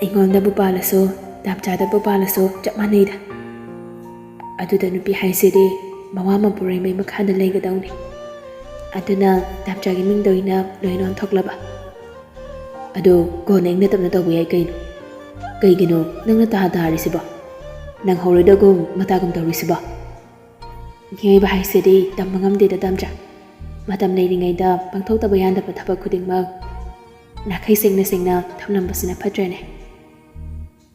"ꯑꯩꯉꯣꯟꯗꯕꯨ ꯄꯥꯜꯂꯁꯨ, ꯗꯥꯝꯆꯥꯗꯕꯨ ꯄꯥꯜꯂꯁꯨ ꯆꯞ ꯃꯥꯟꯅꯩꯗ꯫ ꯑꯗꯨꯗ ꯅꯨꯄꯤ ꯍꯥꯏꯁꯤꯗꯤ ꯃꯋꯥ ꯃꯄꯨꯔꯣꯏꯕꯩ ꯃꯈꯥꯗ ꯂꯩꯒꯗꯧꯅꯤ꯫ ꯑꯗꯨꯅ ꯗꯥꯝꯆꯥꯒꯤ ꯃꯤꯡꯗ ꯑꯣꯏꯅ ꯂꯣꯏꯅ ꯑꯣꯟꯊꯣꯛꯂꯕ?" "ꯑꯗꯨ ꯀꯣꯟꯅ ꯏꯪꯅ ꯇꯞꯅ ꯇꯧꯕ ꯌꯥꯏ ꯀꯩꯅꯣ? ꯀꯩꯒꯤꯅꯣ ꯅꯪꯅ ꯇꯥ ꯇꯥꯔꯤꯁꯤꯕꯣ? ꯅꯪ ꯍꯧꯔꯣꯏꯗꯒꯨꯝ ꯃꯇꯥꯒꯨꯝ ꯇꯧꯔꯤꯁꯤꯕꯣ? ꯃꯤꯑꯣꯏꯕ ꯍꯥꯏꯁꯤꯗꯤ ꯇꯝꯕ ꯉꯝꯗꯦꯗ ꯗꯥꯝꯆꯥ꯫ ꯃꯇꯝ ꯂꯩꯔꯤꯉꯩꯗ ꯄꯥꯡꯊꯣꯛꯇꯕ ꯌꯥꯗꯕ ꯊꯕꯛ ꯈꯨꯗꯤꯡꯃꯛ ꯅꯥꯈꯩ ꯁꯦꯡꯅ ꯁꯦꯡꯅ ꯊꯝꯂꯝꯕꯁꯤꯅ ꯐꯠꯇ꯭ꯔꯅꯦ?"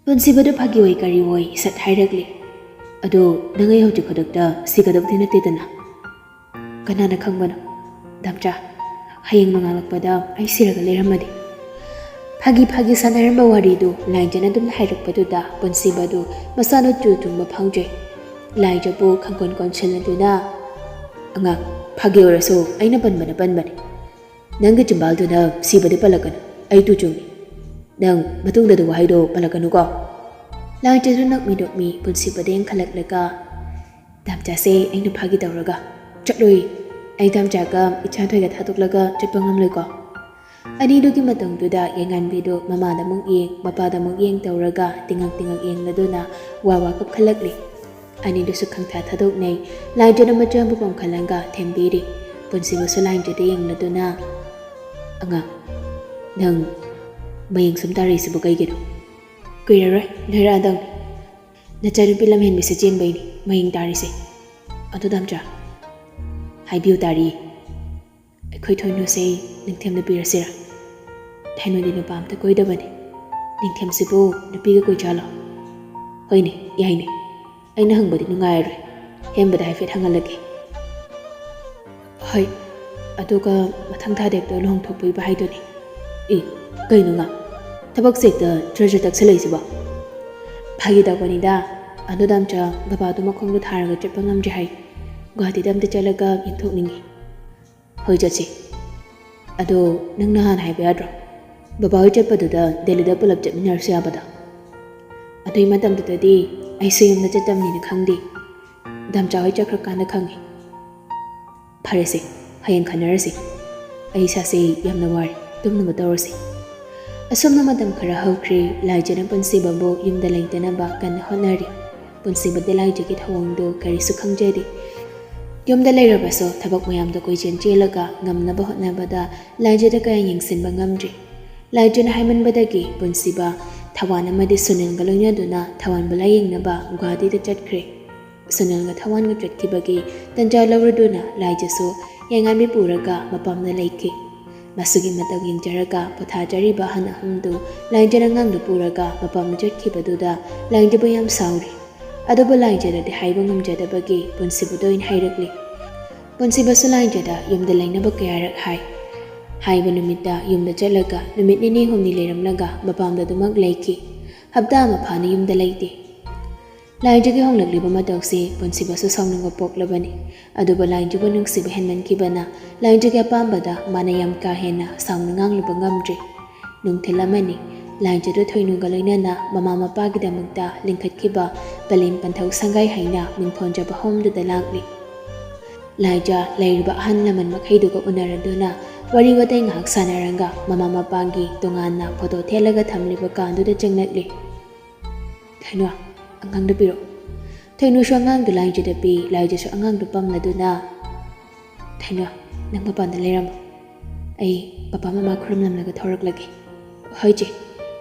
ꯄꯨꯟꯁꯤꯕꯗꯨ ꯐꯥꯒꯤ ꯑꯣꯏ ꯀꯔꯤ ꯑꯣꯏ ꯁꯠ ꯍꯥꯏꯔꯛꯂꯤ꯫ "ꯑꯗꯣ ꯅꯪ ꯑꯩ ꯍꯧꯖꯤꯛ ꯈꯨꯗꯛꯇ ꯁꯤꯒꯗꯧꯗꯤ ꯅꯠꯇꯦꯗꯅ?" "ꯀꯅꯥꯅ ꯈꯪꯕꯅꯣ ꯗꯥꯝꯆꯥ, ꯍꯌꯦꯡ ꯅꯣꯡꯉꯥꯜꯂꯛꯄꯗ ꯑꯩ ꯁꯤꯔꯒ ꯂꯩꯔꯝꯃꯗꯤ?" ꯐꯥꯒꯤ ꯐꯥꯒꯤ ꯁꯥꯟꯅꯔꯝꯕ ꯋꯥꯔꯤꯗꯨ ꯂꯥꯏꯖꯅ ꯑꯗꯨꯝ ꯍꯥꯏꯔꯛꯄꯗꯨꯗ ꯄꯨꯟꯁꯤꯕꯗꯨ ꯃꯁꯥꯅ ꯇꯨ ꯆꯨꯡꯕ ꯐꯥꯎꯖꯩ꯫ ꯂꯥꯏꯖꯕꯨ ꯈꯪꯀꯣꯟ ꯀꯣꯟꯁꯤꯜꯂꯗꯨꯅ, "ꯑꯉꯥꯡ, ꯐꯥꯒꯤ ꯑꯣꯏꯔꯁꯨ ꯑꯩꯅ ꯄꯟꯕꯅ ꯄꯟꯕꯅꯤ꯫ ꯅꯪꯒꯤ ꯆꯤꯝꯕꯥꯜꯗꯨꯅ ꯁꯤꯕꯗꯤ ꯄꯜꯂꯛꯀꯅꯨ, ꯑꯩ ꯇꯨ ꯆꯨꯡꯉꯤ꯫ ꯅꯪ ꯃꯇꯨꯡꯗꯗꯤ ꯋꯥꯍꯩꯗꯣ ꯄꯜꯂꯛꯀꯅꯨꯀꯣ꯫" ꯂꯥꯏꯖꯗꯨ ꯅꯣꯛꯃꯤ ꯅꯣꯛꯃꯤ ꯄꯨꯟꯁꯤꯕꯗ ꯌꯦꯡꯈꯠꯂꯛꯂꯒ, "ꯗꯥꯝꯆꯥꯁꯦ ꯑꯩꯅ ꯐꯥꯒꯤ ꯇꯧꯔꯒ ꯆꯠꯂꯣꯏ꯫ ꯑꯩ ꯗꯥꯝꯆꯥꯒ ꯏꯆꯥꯊꯣꯏꯒ ꯊꯥꯗꯣꯛꯂꯒ ꯆꯠꯄ ꯉꯝꯂꯣꯏꯀꯣ꯫" ꯑꯅꯤꯗꯨꯒꯤ ꯃꯇꯨꯡꯗꯨꯗ ꯌꯥꯏꯉꯟꯕꯤꯗꯨ ꯃꯃꯥꯗ ꯑꯃꯨꯛ ꯌꯦꯡ, ꯃꯄꯥꯗ ꯑꯃꯨꯛ ꯌꯦꯡ ꯇꯧꯔꯒ ꯇꯤꯉꯛ ꯇꯤꯉꯛ ꯌꯦꯡꯂꯗꯨꯅ ꯋꯥ ꯋꯥ ꯀꯞꯈꯠꯂꯛꯂꯤ꯫ ꯑꯅꯤꯗꯨꯁꯨ ꯈꯪꯊꯥ ꯊꯥꯗꯣꯛꯅꯩ꯫ ꯂꯥꯏꯖꯅ ꯃꯆꯥꯕꯨ ꯄꯣꯝꯈꯠꯂꯒ ꯊꯦꯝꯕꯤꯔꯤ꯫ ꯄꯨꯟꯁꯤꯕꯨꯁꯨ ꯂꯥꯏꯖꯗ ꯌꯦꯡꯂꯗꯨꯅ, "ꯑꯉꯥꯡ, ꯅꯪ ꯃꯌꯦꯡ ꯁꯨꯝ ꯇꯥꯔꯛꯏꯁꯤꯕꯨ ꯀꯩꯒꯤꯅꯣ?" "ꯀꯨꯏꯔꯔꯣꯏ, ꯂꯣꯏꯔꯛꯑꯗꯧꯅꯤ꯫ ꯅꯆꯥꯅꯨꯄꯤ ꯂꯝꯍꯦꯟꯕꯁꯦ ꯆꯦꯟꯕꯩꯅꯤ ꯃꯌꯦꯡ ꯇꯥꯔꯤꯁꯦ꯫ ꯑꯗꯣ ꯗꯥꯝꯆꯥ, ꯍꯥꯏꯕꯤꯌꯨ ꯇꯥꯔꯤ꯫ ꯑꯩꯈꯣꯏ ꯊꯣꯏꯅꯨꯁꯦ ꯅꯤꯡꯊꯦꯝꯗ ꯄꯤꯔꯁꯤꯔꯥ? ꯊꯣꯏꯅꯨꯗꯤ ꯅꯨꯄꯥ ꯑꯝꯇ ꯀꯣꯏꯗꯕꯅꯤ꯫ ꯅꯤꯡꯊꯦꯝꯁꯤꯕꯨ ꯅꯨꯄꯤꯒ ꯀꯣꯏꯖꯥꯠꯂꯣ? ꯍꯣꯏꯅꯦ, ꯌꯥꯏꯅꯦ꯫ ꯑꯩꯅ ꯍꯪꯕꯗꯤ ꯅꯨꯡꯉꯥꯏꯔꯔꯣꯏ꯫ ꯍꯦꯝꯕꯗ ꯍꯥꯏꯐꯦꯠ ꯍꯪꯍꯜꯂꯒꯦ꯫ ꯍꯣꯏ, ꯑꯗꯨꯒ ꯃꯊꯪ ꯊꯥꯗ ꯍꯦꯛꯇ ꯂꯨꯍꯣꯡꯊꯣꯛꯄꯤꯕ ꯍꯥꯏꯗꯨꯅꯤ꯫ ꯏ, ꯀꯩꯅꯣ ꯉꯥ? ꯊꯕꯛꯁꯦ ꯍꯦꯛꯇ ꯖꯔ ꯖꯔ ꯇꯛꯁꯜꯂꯛꯏꯁꯤꯕꯣ? ꯐꯥꯒꯤ ꯇꯧꯕꯅꯤꯗ꯫ ꯑꯗꯣ ꯗꯥꯝꯆꯥ, ꯕꯕꯥꯗꯣ ꯃꯈꯣꯡꯗꯣ ꯊꯥꯔꯒ ꯆꯠꯄ ꯉꯝꯗ꯭ꯔꯦ ꯍꯥꯏ꯫ ꯒꯨꯋꯥꯍꯥꯇꯤꯗ ꯑꯝꯇ ꯆꯠꯂꯒ ꯌꯦꯡꯊꯣꯛꯅꯤꯡꯉꯤ꯫ ꯍꯣꯏ, ꯆꯠꯁꯤ꯫ ꯑꯗꯣ ꯅꯪ ꯅꯍꯥꯟ ꯍꯥꯏꯕ ꯌꯥꯗ꯭ꯔꯣ? ꯕꯕꯥ ꯍꯣꯏ ꯆꯠꯄꯗꯨꯗ ꯗꯦꯜꯂꯤꯗ ꯄꯨꯂꯞ ꯆꯠꯃꯤꯟꯅꯔꯁꯨ ꯌꯥꯕꯗꯣ꯫ ꯑꯗꯨꯏ ꯃꯇꯝꯗꯨꯗꯗꯤ ꯑꯩꯁꯨ ꯌꯨꯝꯗ ꯆꯠꯇꯕꯅꯤꯅ ꯈꯪꯗꯦ꯫ ꯗꯥꯝꯆꯥ ꯍꯣꯏ ꯆꯠꯈ꯭ꯔꯀꯥꯟꯗ ꯈꯪꯉꯤ꯫ ꯐꯔꯦꯁꯦ, ꯍꯌꯦꯡ ꯈꯟꯅꯔꯁꯤ꯫ ꯑꯩ ꯏꯁꯥꯁꯦ ꯌꯥꯝꯅ ꯋꯥꯔꯦ, ꯇꯨꯝꯅꯕ ꯇꯧꯔꯁꯤ꯫ ꯑꯁꯨꯝꯅ ꯃꯇꯝ ꯈꯔ ꯍꯧꯈ꯭ꯔꯦ꯫ ꯂꯥꯏꯖꯅ ꯄꯨꯟꯁꯤꯕꯕꯨ ꯌꯨꯝꯗ ꯂꯩꯇꯅꯕ ꯀꯟꯅ ꯍꯣꯠꯅꯔꯤ꯫ ꯄꯨꯟꯁꯤꯕꯗꯤ ꯂꯥꯏꯖꯒꯤ ꯊꯧꯑꯣꯡꯗꯨ ꯀꯔꯤꯁꯨ ꯈꯪꯖꯗꯦ꯫ ꯌꯨꯝꯗ ꯂꯩꯔꯕꯁꯨ ꯊꯕꯛ ꯃꯌꯥꯝꯗꯣ ꯀꯣꯏꯆꯦꯟ ꯆꯦꯜꯂꯒ ꯉꯝꯅꯕ ꯍꯣꯠꯅꯕꯗ ꯂꯥꯏꯖꯗ ꯀꯌꯥ ꯌꯦꯡꯁꯤꯟꯕ ꯉꯝꯗ꯭ꯔꯤ꯫ ꯂꯥꯏꯖꯅ ꯍꯥꯏꯃꯟꯕꯗꯒꯤ ꯄꯨꯟꯁꯤꯕ ꯊꯋꯥꯟ ꯑꯃꯗꯤ ꯁꯨꯅꯤꯜꯒ ꯂꯣꯏꯅꯗꯨꯅ ꯊꯋꯥꯟꯕꯨ ꯂꯥꯌꯦꯡꯅꯕ ꯒꯨꯋꯥꯍꯥꯇꯤꯗ ꯆꯠꯈ꯭ꯔꯦ꯫ ꯁꯨꯅꯤꯜꯒ ꯊꯋꯥꯟꯒ ꯆꯠꯈꯤꯕꯒꯤ ꯇꯟꯖꯥ ꯂꯧꯔꯗꯨꯅ ꯂꯥꯏꯖꯁꯨ ꯌꯥꯏꯉꯪꯕꯤ ꯄꯨꯔꯒ ꯃꯄꯥꯝꯗ ꯂꯩꯈꯤ꯫ ꯃꯁꯨꯒꯤ ꯃꯇꯧ ꯌꯦꯡꯖꯔꯒ ꯄꯣꯊꯥꯖꯔꯤꯕ ꯑꯍꯟ ꯑꯍꯨꯝꯗꯨ ꯂꯥꯏꯖꯅ ꯑꯉꯥꯡꯗꯨ ꯄꯨꯔꯒ ꯃꯄꯥꯝꯗ ꯆꯠꯈꯤꯕꯗꯨꯗ ꯂꯥꯏꯖꯕꯨ ꯌꯥꯝ ꯁꯥꯎꯔꯤ꯫ ꯑꯗꯨꯕꯨ ꯂꯥꯏꯖꯗꯗꯤ ꯍꯥꯏꯕ ꯉꯝꯖꯗꯕꯒꯤ ꯄꯨꯟꯁꯤꯕꯗ ꯑꯣꯏꯅ ꯍꯥꯏꯔꯛꯂꯤ꯫ ꯄꯨꯟꯁꯤꯕꯁꯨ ꯂꯥꯏꯖꯗ ꯌꯨꯝꯗ ꯂꯩꯅꯕ ꯀꯌꯥꯔꯛ ꯍꯥꯏ꯫ ꯍꯥꯏꯕ ꯅꯨꯃꯤꯠꯇ ꯌꯨꯝꯗ ꯆꯠꯂꯒ ꯅꯨꯃꯤꯠ ꯅꯤꯅꯤ ꯍꯨꯝꯅꯤ ꯂꯩꯔꯝꯂꯒ ꯃꯄꯥꯝꯗ ꯑꯗꯨꯃꯛ ꯂꯩꯈꯤ꯫ ꯍꯞꯇꯥ ꯑꯃ ꯐꯥꯅ ꯌꯨꯝꯗ ꯂꯩꯇꯦ꯫ ꯂꯥꯏꯖꯒꯤ ꯍꯣꯡꯂꯛꯂꯤꯕ ꯃꯇꯧꯁꯤ ꯄꯨꯟꯁꯤꯕꯁꯨ ꯁꯥꯎꯅꯤꯡꯕ ꯄꯣꯛꯂꯕꯅꯤ꯫ ꯑꯗꯨꯕꯨ ꯂꯥꯏꯖꯕꯨ ꯅꯨꯡꯁꯤꯕ ꯍꯦꯟꯃꯟꯈꯤꯕꯅ ꯂꯥꯏꯖꯒꯤ ꯑꯄꯥꯝꯕꯗ ꯃꯥꯅ ꯌꯥꯝ ꯀꯥ ꯍꯦꯟꯅ ꯁꯥꯎꯅ ꯉꯥꯡꯂꯨꯕ ꯉꯝꯗ꯭ꯔꯤ꯫ ꯅꯨꯡꯊꯤꯜ ꯑꯃꯅꯤ꯫ ꯂꯥꯏꯖꯗꯨ ꯊꯣꯏꯅꯨꯒ ꯂꯣꯏꯅꯅ ꯃꯃꯥ ꯃꯄꯥꯒꯤꯗꯃꯛꯇ ꯂꯤꯡꯈꯠꯈꯤꯕ ꯄꯂꯦꯝ ꯄꯟꯊꯧ ꯁꯪꯒꯥꯏ ꯍꯥꯏꯅ ꯃꯤꯡꯊꯣꯟꯖꯕ ꯍꯣꯝꯗꯨꯗ ꯂꯥꯛꯂꯤ꯫ ꯂꯥꯏꯖ ꯂꯩꯔꯤꯕ ꯑꯍꯜ ꯂꯃꯟ ꯃꯈꯩꯗꯨꯒ ꯎꯅꯔꯗꯨꯅ ꯋꯥꯔꯤ ꯋꯥꯇꯥꯏ ꯉꯥꯏꯍꯥꯛ ꯁꯥꯟꯅꯔꯒ ꯃꯃꯥ ꯃꯄꯥꯒꯤ ꯇꯣꯉꯥꯟꯅ ꯐꯣꯇꯣ ꯊꯦꯠꯂꯒ ꯊꯝꯂꯤꯕ ꯀꯥꯗꯨꯗ ꯆꯪꯂꯛꯂꯤ꯫ "ꯊꯣꯏꯅꯨ, ꯑꯉꯥꯡꯗꯨ ꯄꯤꯔꯛꯎ꯫" ꯊꯣꯏꯅꯨꯁꯨ ꯑꯉꯥꯡꯗꯨ ꯂꯥꯏꯖꯗ ꯄꯤ꯫ ꯂꯥꯏꯖꯁꯨ ꯑꯉꯥꯡꯗꯨ ꯄꯝꯂꯗꯨꯅ, "ꯊꯣꯏꯅꯨ, ꯅꯪ ꯃꯄꯥꯟꯗ ꯂꯩꯔꯝꯃꯣ꯫ ꯑꯩ ꯄꯄꯥ ꯃꯃꯥ ꯈꯨꯔꯨꯝꯂꯝꯂꯒ ꯊꯣꯔꯛꯂꯒꯦ꯫" "ꯍꯣꯏ ꯆꯦ꯫"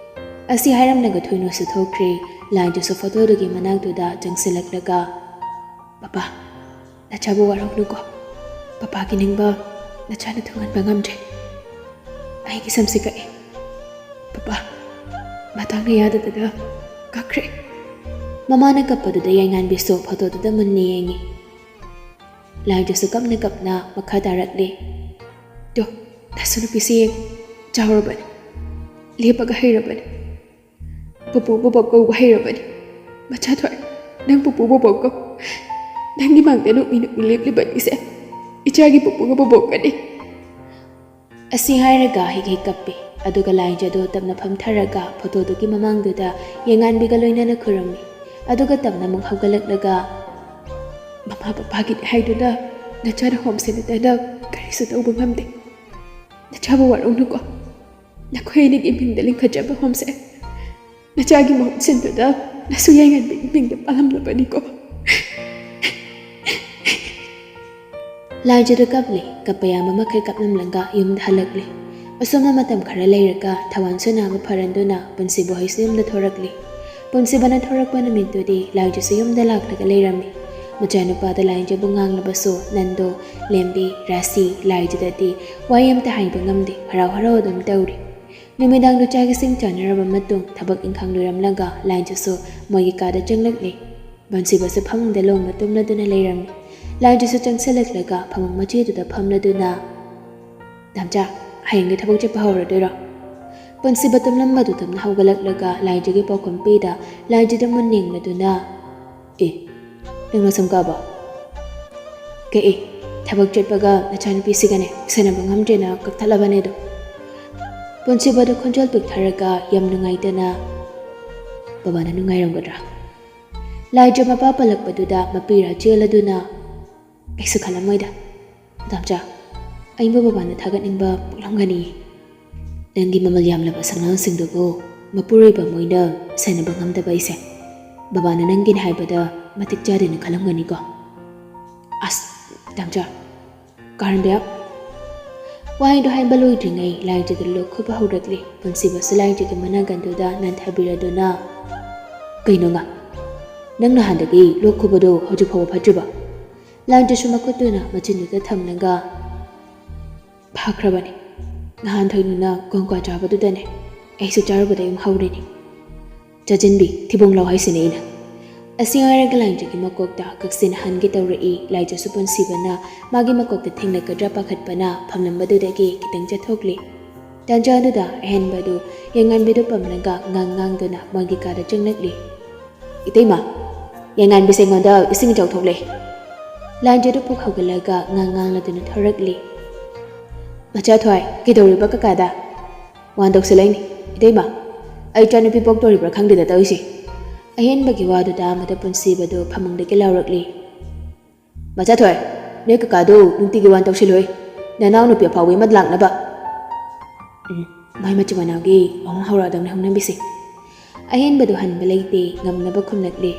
ꯑꯁꯤ ꯍꯥꯏꯔꯝꯂꯒ ꯊꯣꯏꯅꯨꯁꯨ ꯊꯣꯛꯈ꯭ꯔꯦ꯫ ꯂꯥꯏꯖꯁꯨ ꯐꯣꯇꯣꯗꯨꯒꯤ ꯃꯅꯥꯛꯇꯨꯗ ꯆꯪꯁꯤꯜꯂꯛꯂꯒ, "ꯄꯄꯥ, ꯅꯆꯥꯕꯨ ꯋꯥꯔꯧꯅꯨꯀꯣ꯫ ꯄꯄꯥꯒꯤ ꯅꯤꯡꯕ ꯅꯆꯥꯅ ꯊꯨꯡꯍꯟꯕ ꯉꯝꯗ꯭ꯔꯦ꯫ ꯑꯩꯒꯤ ꯁꯝꯁꯦ ꯀꯛꯑꯦ꯫ ꯄꯄꯥ, ꯃꯇꯥꯡꯅ ꯌꯥꯗꯗꯅ ꯀꯛꯈ꯭ꯔꯦ꯫" ꯃꯃꯥꯅ ꯀꯞꯄꯗꯨꯗ ꯌꯥꯏꯉꯥꯟꯕꯤꯁꯨ ꯐꯣꯇꯣꯗꯨꯗ ꯃꯨꯟꯅ ꯌꯦꯡꯉꯤ꯫ ꯂꯥꯏꯖꯁꯨ ꯀꯞꯅ ꯀꯞꯅ ꯃꯈꯥ ꯇꯥꯔꯛꯂꯤ꯫ "ꯇꯣ, ꯅꯁꯨ ꯅꯨꯄꯤꯁꯤ ꯌꯦꯡ, ꯆꯥꯎꯔꯕꯅꯤ, ꯂꯦꯞꯄꯒ ꯍꯩꯔꯕꯅꯤ, ꯄꯨꯄꯨ ꯕꯣꯕꯣꯛ ꯀꯧꯕ ꯍꯩꯔꯕꯅꯤ꯫ ꯃꯆꯥ ꯊꯣꯏ, ꯅꯪ ꯄꯨꯄꯨ ꯕꯣꯕꯣꯛ ꯀꯧ꯫ ꯅꯪꯒꯤ ꯃꯥꯡꯗ ꯅꯣꯛꯃꯤ ꯅꯣꯛꯃꯤ ꯂꯦꯞꯂꯤꯕꯅꯤꯁꯦ ꯏꯆꯥꯒꯤ ꯄꯨꯄꯨꯒ ꯕꯣꯕꯣꯛꯀꯅꯤ꯫" ꯑꯁꯤ ꯍꯥꯏꯔꯒ ꯍꯤꯛ ꯍꯤꯛ ꯀꯞꯄꯤ꯫ ꯑꯗꯨꯒ ꯂꯥꯏꯖꯗꯣ ꯇꯞꯅ ꯐꯝꯊꯔꯒ ꯐꯣꯇꯣꯗꯨꯒꯤ ꯃꯃꯥꯡꯗꯨꯗ ꯌꯦꯡꯉꯥꯟꯕꯤꯒ ꯂꯣꯏꯅꯅ ꯈꯨꯔꯨꯝꯃꯤ꯫ ꯑꯗꯨꯒ ꯇꯞꯅ ꯑꯃꯨꯛ ꯍꯧꯒꯠꯂꯛꯂꯒ, "ꯃꯃꯥ ꯄꯄꯥꯒꯤꯅꯤ ꯍꯥꯏꯗꯨꯅ ꯅꯆꯥꯅ ꯍꯣꯝꯁꯦ ꯅꯠꯇꯅ ꯀꯔꯤꯁꯨ ꯇꯧꯕ ꯉꯝꯗꯦ꯫ ꯅꯆꯥꯕꯨ ꯋꯥꯔꯧꯅꯨꯀꯣ꯫ ꯅꯈꯣꯏ ꯑꯅꯤꯒꯤ ꯃꯤꯡꯗ ꯂꯤꯡꯈꯠꯆꯕ ꯍꯣꯝꯁꯦ ꯅꯆꯥꯒꯤ ꯃꯍꯨꯠ ꯁꯤꯟꯗꯨꯅ ꯅꯁꯨ ꯌꯥꯏꯉꯥꯟꯕꯤꯒꯤ ꯃꯤꯡꯗ ꯄꯥꯜꯂꯝꯂꯕꯅꯤꯀꯣ꯫" ꯂꯥꯏꯖꯗ ꯀꯞꯂꯤ꯫ ꯀꯞꯄ ꯌꯥꯕ ꯃꯈꯩ ꯀꯞꯂꯝꯂꯒ ꯌꯨꯝꯗ ꯍꯜꯂꯛꯂꯤ꯫ ꯑꯁꯨꯝꯅ ꯃꯇꯝ ꯈꯔ ꯂꯩꯔꯒ ꯊꯋꯥꯟꯁꯨ ꯅꯥꯕ ꯐꯔꯟꯗꯨꯅ ꯄꯨꯟꯁꯤꯕ ꯍꯣꯏꯁꯨ ꯌꯨꯝꯗ ꯊꯣꯔꯛꯂꯤ꯫ ꯄꯨꯟꯁꯤꯕꯅ ꯊꯣꯔꯛꯄ ꯅꯨꯃꯤꯠꯇꯨꯗꯤ ꯂꯥꯏꯖꯁꯨ ꯌꯨꯝꯗ ꯂꯥꯛꯂꯒ ꯂꯩꯔꯝꯃꯤ꯫ ꯃꯆꯥꯅꯨꯄꯥꯗ ꯂꯥꯏꯖꯕꯨ ꯉꯥꯡꯂꯕꯁꯨ ꯅꯟꯗꯣ, ꯂꯦꯝꯕꯤ, ꯔꯥꯁꯤ, ꯂꯥꯏꯖꯗꯗꯤ ꯋꯥꯍꯩ ꯑꯃꯇ ꯍꯥꯏꯕ ꯉꯝꯗꯦ, ꯍꯔꯥꯎ ꯍꯔꯥꯎ ꯑꯗꯨꯝ ꯇꯧꯔꯤ꯫ ꯅꯨꯃꯤꯗꯥꯡꯗꯨ ꯆꯥꯛ ꯏꯁꯤꯡ ꯆꯥꯅꯔꯕ ꯃꯇꯨꯡ ꯊꯕꯛ ꯏꯪꯈꯥꯡ ꯂꯣꯏꯔꯝꯂꯒ ꯂꯥꯏꯖꯁꯨ ꯃꯣꯏꯒꯤ ꯀꯥꯗ ꯆꯪꯂꯛꯂꯤ꯫ ꯄꯨꯟꯁꯤꯕꯁꯨ ꯐꯃꯨꯡꯗ ꯂꯣꯡꯅ ꯇꯨꯝꯂꯗꯨꯅ ꯂꯩꯔꯝꯃꯤ꯫ ꯂꯥꯏꯖꯁꯨ ꯆꯪꯁꯤꯜꯂꯛꯂꯒ ꯐꯃꯨꯡ ꯃꯆꯦꯗꯨꯗ ꯐꯝꯂꯗꯨꯅ, "ꯗꯥꯝꯆꯥ, ꯍꯌꯦꯡꯗꯤ ꯊꯕꯛ ꯆꯠꯄ ꯍꯧꯔꯗꯣꯏꯔꯣ?" ꯄꯨꯟꯁꯤꯕ ꯇꯨꯝꯂꯝꯕꯗꯨ ꯇꯞꯅ ꯍꯧꯒꯠꯂꯛꯂꯒ ꯂꯥꯏꯖꯒꯤ ꯄꯥꯎꯈꯨꯝ ꯄꯤꯗ ꯂꯥꯏꯖꯗ ꯃꯨꯟ ꯌꯦꯡꯂꯗꯨꯅ, "ꯑꯦ, ꯅꯪ ꯅꯁꯝ ꯀꯛꯑꯕꯣ?" "ꯀꯛꯑꯦ꯫ ꯊꯕꯛ ꯆꯠꯄꯒ ꯅꯆꯥꯅꯨꯄꯤꯁꯤꯒꯅꯦ ꯁꯦꯟꯅꯕ ꯉꯝꯗ꯭ꯔꯦꯅ ꯀꯛꯊꯠꯂꯕꯅꯦ ꯑꯗꯣ꯫" ꯄꯨꯟꯁꯤꯕꯗ ꯈꯣꯟꯖꯦꯜ ꯄꯤꯛꯊꯔꯒ ꯌꯥꯝ ꯅꯨꯡꯉꯥꯏꯇꯅ, "ꯕꯕꯥꯅ ꯅꯨꯡꯉꯥꯏꯔꯝꯒꯗ꯭ꯔꯥ?" ꯂꯥꯏꯖ ꯃꯄꯥ ꯄꯜꯂꯛꯄꯗꯨꯗ ꯃꯄꯤꯔꯥ ꯆꯦꯜꯂꯗꯨꯅ, "ꯀꯩꯁꯨ ꯈꯜꯂꯝꯃꯣꯏꯗ꯫ ꯗꯥꯝꯆꯥ, ꯑꯩꯕꯨ ꯕꯕꯥꯅ ꯊꯥꯒꯠꯅꯤꯡꯕ ꯄꯣꯛꯂꯝꯒꯅꯤ꯫ ꯅꯪꯒꯤ ꯃꯃꯜ ꯌꯥꯝꯂꯕ ꯁꯅꯥꯁꯤꯡꯗꯨꯕꯨ ꯃꯄꯨꯔꯣꯏꯕ ꯃꯣꯏꯅ ꯁꯦꯟꯅꯕ ꯉꯝꯗꯕ ꯑꯩꯁꯦ ꯕꯕꯥꯅ ꯅꯪꯒꯤꯅꯤ ꯍꯥꯏꯕꯗ ꯃꯇꯤꯛ ꯆꯥꯗꯦꯅ ꯈꯜꯂꯝꯒꯅꯤꯀꯣ꯫" "ꯑꯁ, ꯗꯥꯝꯆꯥ, ꯀꯥꯔꯟꯕ ꯌꯥꯝ꯫" ꯋꯥꯍꯩꯗꯨ ꯍꯥꯏꯕ ꯂꯣꯏꯗ꯭ꯔꯤꯉꯩ ꯂꯥꯏꯖꯗ ꯂꯣꯛ ꯈꯨꯕ ꯍꯧꯔꯛꯂꯤ꯫ ꯄꯨꯟꯁꯤꯕꯁꯨ ꯂꯥꯏꯖꯒꯤ ꯃꯅꯥꯒꯟꯗꯨꯗ ꯅꯟꯊꯕꯤꯔꯗꯨꯅ, "ꯀꯩꯅꯣ ꯉꯥ? ꯅꯪ ꯅꯍꯥꯟꯗꯒꯤ ꯂꯣꯛ ꯈꯨꯕꯗꯣ ꯍꯧꯖꯤꯛ ꯐꯥꯎꯕ ꯐꯠꯇ꯭ꯔꯤꯕꯣ?" ꯂꯥꯟꯖꯁꯨ ꯃꯈꯨꯠꯇꯨꯅ ꯃꯆꯤꯟꯗꯨꯗ ꯊꯝꯂꯒ, "ꯐꯈ꯭ꯔꯕꯅꯤ꯫ ꯅꯍꯥꯟ ꯊꯣꯏꯅꯨꯅ ꯀꯣꯡꯀ꯭ꯋꯥ ꯆꯥꯕꯗꯨꯗꯅꯦ꯫ ꯑꯩꯁꯨ ꯆꯥꯔꯨꯕꯗ ꯑꯗꯨꯝ ꯍꯧꯔꯤꯅꯤ꯫ ꯆꯥꯖꯤꯟꯕꯤ, ꯊꯤꯕꯣꯡ ꯂꯥꯎ ꯍꯥꯏꯁꯤꯅꯦ ꯑꯩꯅ"꯫ ꯑꯁꯤ ꯍꯥꯏꯔꯒ ꯂꯥꯏꯖꯒꯤ ꯃꯀꯣꯛꯇ ꯀꯛꯆꯦꯡꯅ ꯍꯟꯒꯦ ꯇꯧꯔꯛꯏ꯫ ꯂꯥꯏꯖꯁꯨ ꯄꯨꯟꯁꯤꯕꯅ ꯃꯥꯒꯤ ꯃꯀꯣꯛꯇ ꯊꯦꯡꯂꯛꯀꯗ꯭ꯔꯥ ꯄꯥꯈꯠꯄꯅ ꯐꯝꯂꯝꯕꯗꯨꯗꯒꯤ ꯈꯤꯇꯪ ꯆꯠꯊꯣꯛꯂꯤ꯫ ꯇꯥꯟꯖꯥꯗꯨꯗ ꯑꯍꯦꯟꯕꯗꯨ ꯌꯦꯡꯉꯥꯟꯕꯤꯗꯨ ꯄꯝꯂꯒ ꯉꯥꯡ ꯉꯥꯡꯗꯨꯅ ꯃꯣꯏꯒꯤ ꯀꯥꯗ ꯆꯪꯂꯛꯂꯤ꯫ "ꯏꯇꯩꯃ, ꯌꯦꯡꯉꯥꯟꯕꯤꯁꯦ ꯑꯩꯉꯣꯟꯗ ꯏꯁꯤꯡ ꯏꯆꯥꯎ ꯊꯣꯛꯂꯦ"꯫ ꯂꯥꯏꯖꯗꯨ ꯄꯨꯛ ꯍꯧꯒꯠꯂꯒ ꯉꯥꯡ ꯉꯥꯡꯂꯗꯨꯅ ꯊꯣꯔꯛꯂꯤ꯫ "ꯃꯆꯥ ꯊꯣꯏ, ꯀꯩꯗꯧꯔꯤꯕ ꯀꯀꯥꯗ?" "ꯋꯥꯟ ꯇꯧꯁꯤꯜꯂꯛꯏꯅꯤ꯫ ꯏꯇꯩꯃ, ꯑꯩ ꯏꯆꯥꯅꯨꯄꯤ ꯄꯣꯛꯇꯣꯔꯤꯕ꯭ꯔꯥ ꯈꯪꯗꯦꯗ ꯇꯧꯔꯤꯁꯦ"꯫ ꯑꯍꯦꯟꯕꯒꯤ ꯋꯥꯗꯨ ꯇꯥꯕꯗ ꯄꯨꯟꯁꯤꯕꯗꯨ ꯐꯃꯨꯡꯗꯒꯤ ꯂꯥꯎꯔꯛꯂꯤ꯫ "ꯃꯆꯥ ꯊꯣꯏ, ꯅꯣꯏ ꯀꯀꯥꯗꯨ ꯅꯨꯡꯇꯤꯒꯤ ꯋꯥꯟ ꯇꯧꯁꯤꯜꯂꯣꯏ, ꯅꯅꯥꯎ ꯅꯨꯄꯤ ꯑꯐꯥꯎꯕꯤ ꯑꯃ ꯂꯥꯛꯅꯕ"꯫ ꯎꯝ, ꯃꯣꯏ ꯃꯆꯤꯟ ꯃꯅꯥꯎꯒꯤ ꯑꯍꯨꯝ ꯍꯧꯔꯛꯑꯗꯕꯅꯤ ꯍꯧꯅꯕꯤꯁꯦ꯫ ꯑꯍꯦꯟꯕꯗꯨ ꯍꯟꯕ ꯂꯩꯇꯦ, ꯉꯝꯅꯕ ꯈꯨꯝꯂꯛꯂꯤ꯫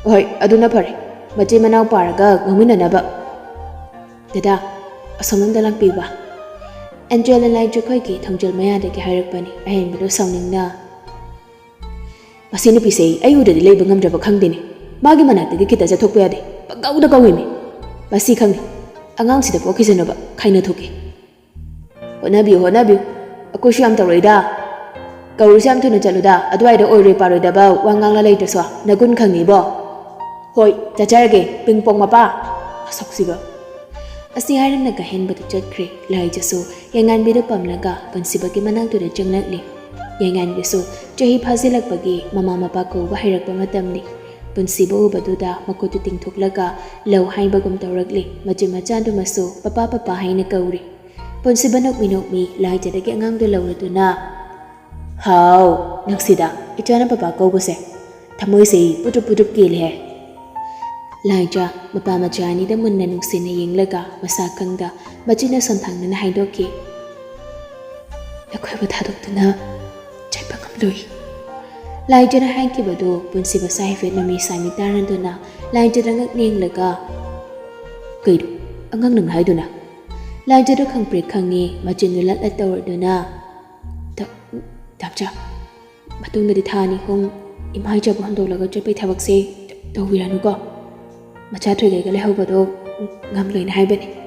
"ꯍꯣꯏ, ꯑꯗꯨꯅ ꯐꯔꯦ, ꯃꯆꯤꯟ ꯃꯅꯥꯎ ꯄꯥꯔꯒ ꯉꯥꯡꯃꯤꯟꯅꯅꯕ"꯫ "ꯗꯗꯥ, ꯑꯁꯣꯝꯂꯣꯝꯗ ꯂꯥꯛꯄꯤꯕ"꯫ ꯑꯦꯟꯖꯦꯜꯅ ꯂꯥꯏꯖꯈꯣꯏꯒꯤ ꯊꯣꯡꯖꯤꯜ ꯃꯌꯥꯗꯒꯤ ꯍꯥꯏꯔꯛꯄꯅꯤ꯫ ꯑꯍꯦꯟꯕꯗꯨ ꯁꯥꯎꯅꯤꯡꯅ, "ꯃꯁꯤ ꯅꯨꯄꯤꯁꯦ ꯑꯩ ꯎꯗ꯭ꯔꯗꯤ ꯂꯩꯕ ꯉꯝꯗ꯭ꯔꯕ ꯈꯪꯗꯦꯅꯦ꯫ ꯃꯥꯒꯤ ꯃꯅꯥꯛꯇꯒꯤ ꯈꯤꯇ ꯆꯠꯊꯣꯛꯄ ꯌꯥꯗꯦ꯫ ꯄꯪꯀꯧꯗ ꯀꯧꯏꯅꯦ꯫ ꯃꯁꯤ ꯈꯪꯉꯤ꯫ ꯑꯉꯥꯡꯁꯤꯗ ꯄꯣꯛꯈꯤꯁꯅꯨꯕ, ꯈꯥꯏꯅ ꯊꯣꯛꯀꯦ"꯫ "ꯍꯣꯠꯅꯕꯤꯌꯨ, ꯍꯣꯠꯅꯕꯤꯌꯨ꯫ ꯑꯩꯈꯣꯏꯁꯨ ꯌꯥꯝ ꯇꯧꯔꯛꯏꯗ꯫ ꯀꯧꯔꯤꯁꯦ ꯌꯥꯝ ꯊꯨꯅ ꯆꯠꯂꯨꯗ, ꯑꯗꯨꯋꯥꯏꯗ ꯑꯣꯏꯔꯣꯏ ꯄꯥꯔꯣꯏꯗꯕ ꯋꯥ ꯉꯥꯡꯂ ꯂꯩꯇ꯭ꯔꯁꯨ꯫ ꯅꯒꯨꯟ ꯈꯪꯉꯤꯕꯣ"꯫ "ꯍꯣꯏ, ꯆꯠꯆꯔꯒꯦ, ꯄꯤꯡꯄꯣꯡ ꯃꯄꯥ꯫ ꯃꯁꯛꯁꯤꯒ"꯫ ꯑꯁꯤ ꯍꯥꯏꯔꯝꯂꯒ ꯑꯍꯦꯟꯕꯗꯨ ꯆꯠꯈ꯭ꯔꯦ꯫ ꯂꯥꯏꯖꯁꯨ ꯌꯦꯡꯉꯥꯟꯕꯤꯗꯨ ꯄꯝꯂꯒ ꯄꯨꯟꯁꯤꯕꯒꯤ ꯃꯅꯥꯛꯇꯨꯗ ꯆꯪꯂꯛꯂꯤ꯫ ꯌꯦꯡꯉꯥꯟꯕꯤꯁꯨ ꯆꯍꯤ ꯐꯥꯖꯤꯜꯂꯛꯄꯒꯤ ꯃꯃꯥ ꯃꯄꯥ ꯀꯧꯕ ꯍꯩꯔꯛꯄ ꯃꯇꯝꯅꯤ꯫ ꯄꯨꯟꯁꯤꯕ ꯎꯕꯗꯨꯗ ꯃꯈꯨꯠꯇꯨ ꯇꯤꯡꯊꯣꯛꯂꯒ ꯂꯧ ꯍꯥꯏꯕꯒꯨꯝ ꯇꯧꯔꯛꯂꯤ꯫ ꯃꯆꯤꯟ ꯃꯆꯥꯗꯨꯃꯁꯨ "ꯄꯄꯥ, ꯄꯄꯥ" ꯍꯥꯏꯅ ꯀꯧꯔꯤ꯫ ꯄꯨꯟꯁꯤꯕ ꯅꯣꯛꯃꯤ ꯅꯣꯛꯃꯤ ꯂꯥꯏꯖꯗꯒꯤ ꯑꯉꯥꯡꯗꯨ ꯂꯧꯔꯗꯨꯅ, "ꯍꯥꯎ, ꯅꯨꯡꯁꯤꯗ, ꯏꯆꯥꯅ ꯄꯄꯥ ꯀꯧꯕꯁꯦ ꯊꯃꯣꯏꯁꯦ ꯄꯨꯗ꯭ꯔꯨꯞ ꯄꯨꯗ꯭ꯔꯨꯞ ꯀꯦꯜꯂꯤꯍꯦ"꯫ ꯂꯥꯏꯖ ꯃꯄꯥ ꯃꯆꯥ ꯑꯅꯤꯗ ꯃꯨꯟꯅ ꯅꯨꯡꯁꯤꯅ ꯌꯦꯡꯂꯒ ꯃꯁꯥ ꯈꯪꯗ ꯃꯆꯤꯟꯅ ꯁꯣꯟꯊꯥꯡꯅꯅ ꯍꯥꯏꯗꯣꯛꯈꯤ, "ꯅꯈꯣꯏꯕꯨ ꯊꯥꯗꯣꯛꯇꯨꯅ ꯆꯠꯄ ꯉꯝꯂꯣꯏ"꯫ ꯂꯥꯏꯖꯅ ꯍꯥꯏꯈꯤꯕꯗꯨ ꯄꯨꯟꯁꯤꯕꯁꯨ ꯍꯥꯏꯐꯦꯠ ꯃꯃꯤ ꯁꯥꯃꯤ ꯇꯥꯔꯗꯨꯅ ꯂꯥꯏꯖꯗ ꯉꯛ ꯌꯦꯡꯂꯒ, "ꯀꯩꯅꯣ ꯑꯉꯥꯡ ꯅꯪꯅ ꯍꯥꯏꯗꯨꯅ?" ꯂꯥꯏꯖꯗ ꯈꯪꯄ꯭ꯔꯦꯛ ꯈꯪꯉꯤ꯫ ꯃꯆꯤꯟꯗꯨ ꯂꯠ ꯂꯠ ꯇꯧꯔꯗꯨꯅ, "ꯇ-, ꯇꯥꯝꯆꯥ, ꯃꯇꯨꯡꯗꯗꯤ ꯊꯥ ꯑꯅꯤ ꯑꯍꯨꯝ ꯏꯃꯥ ꯏꯆꯥꯕꯨ ꯍꯟꯗꯣꯛꯂꯒ ꯆꯠꯄꯩ ꯊꯕꯛꯁꯦ ꯇꯧꯕꯤꯔꯅꯨꯀꯣ꯫ ꯃꯆꯥ ꯊꯣꯏꯒꯩꯒ ꯂꯩꯍꯧꯕꯗꯣ ꯉꯝꯂꯣꯏꯅ ꯍꯥꯏꯕꯅꯤ꯫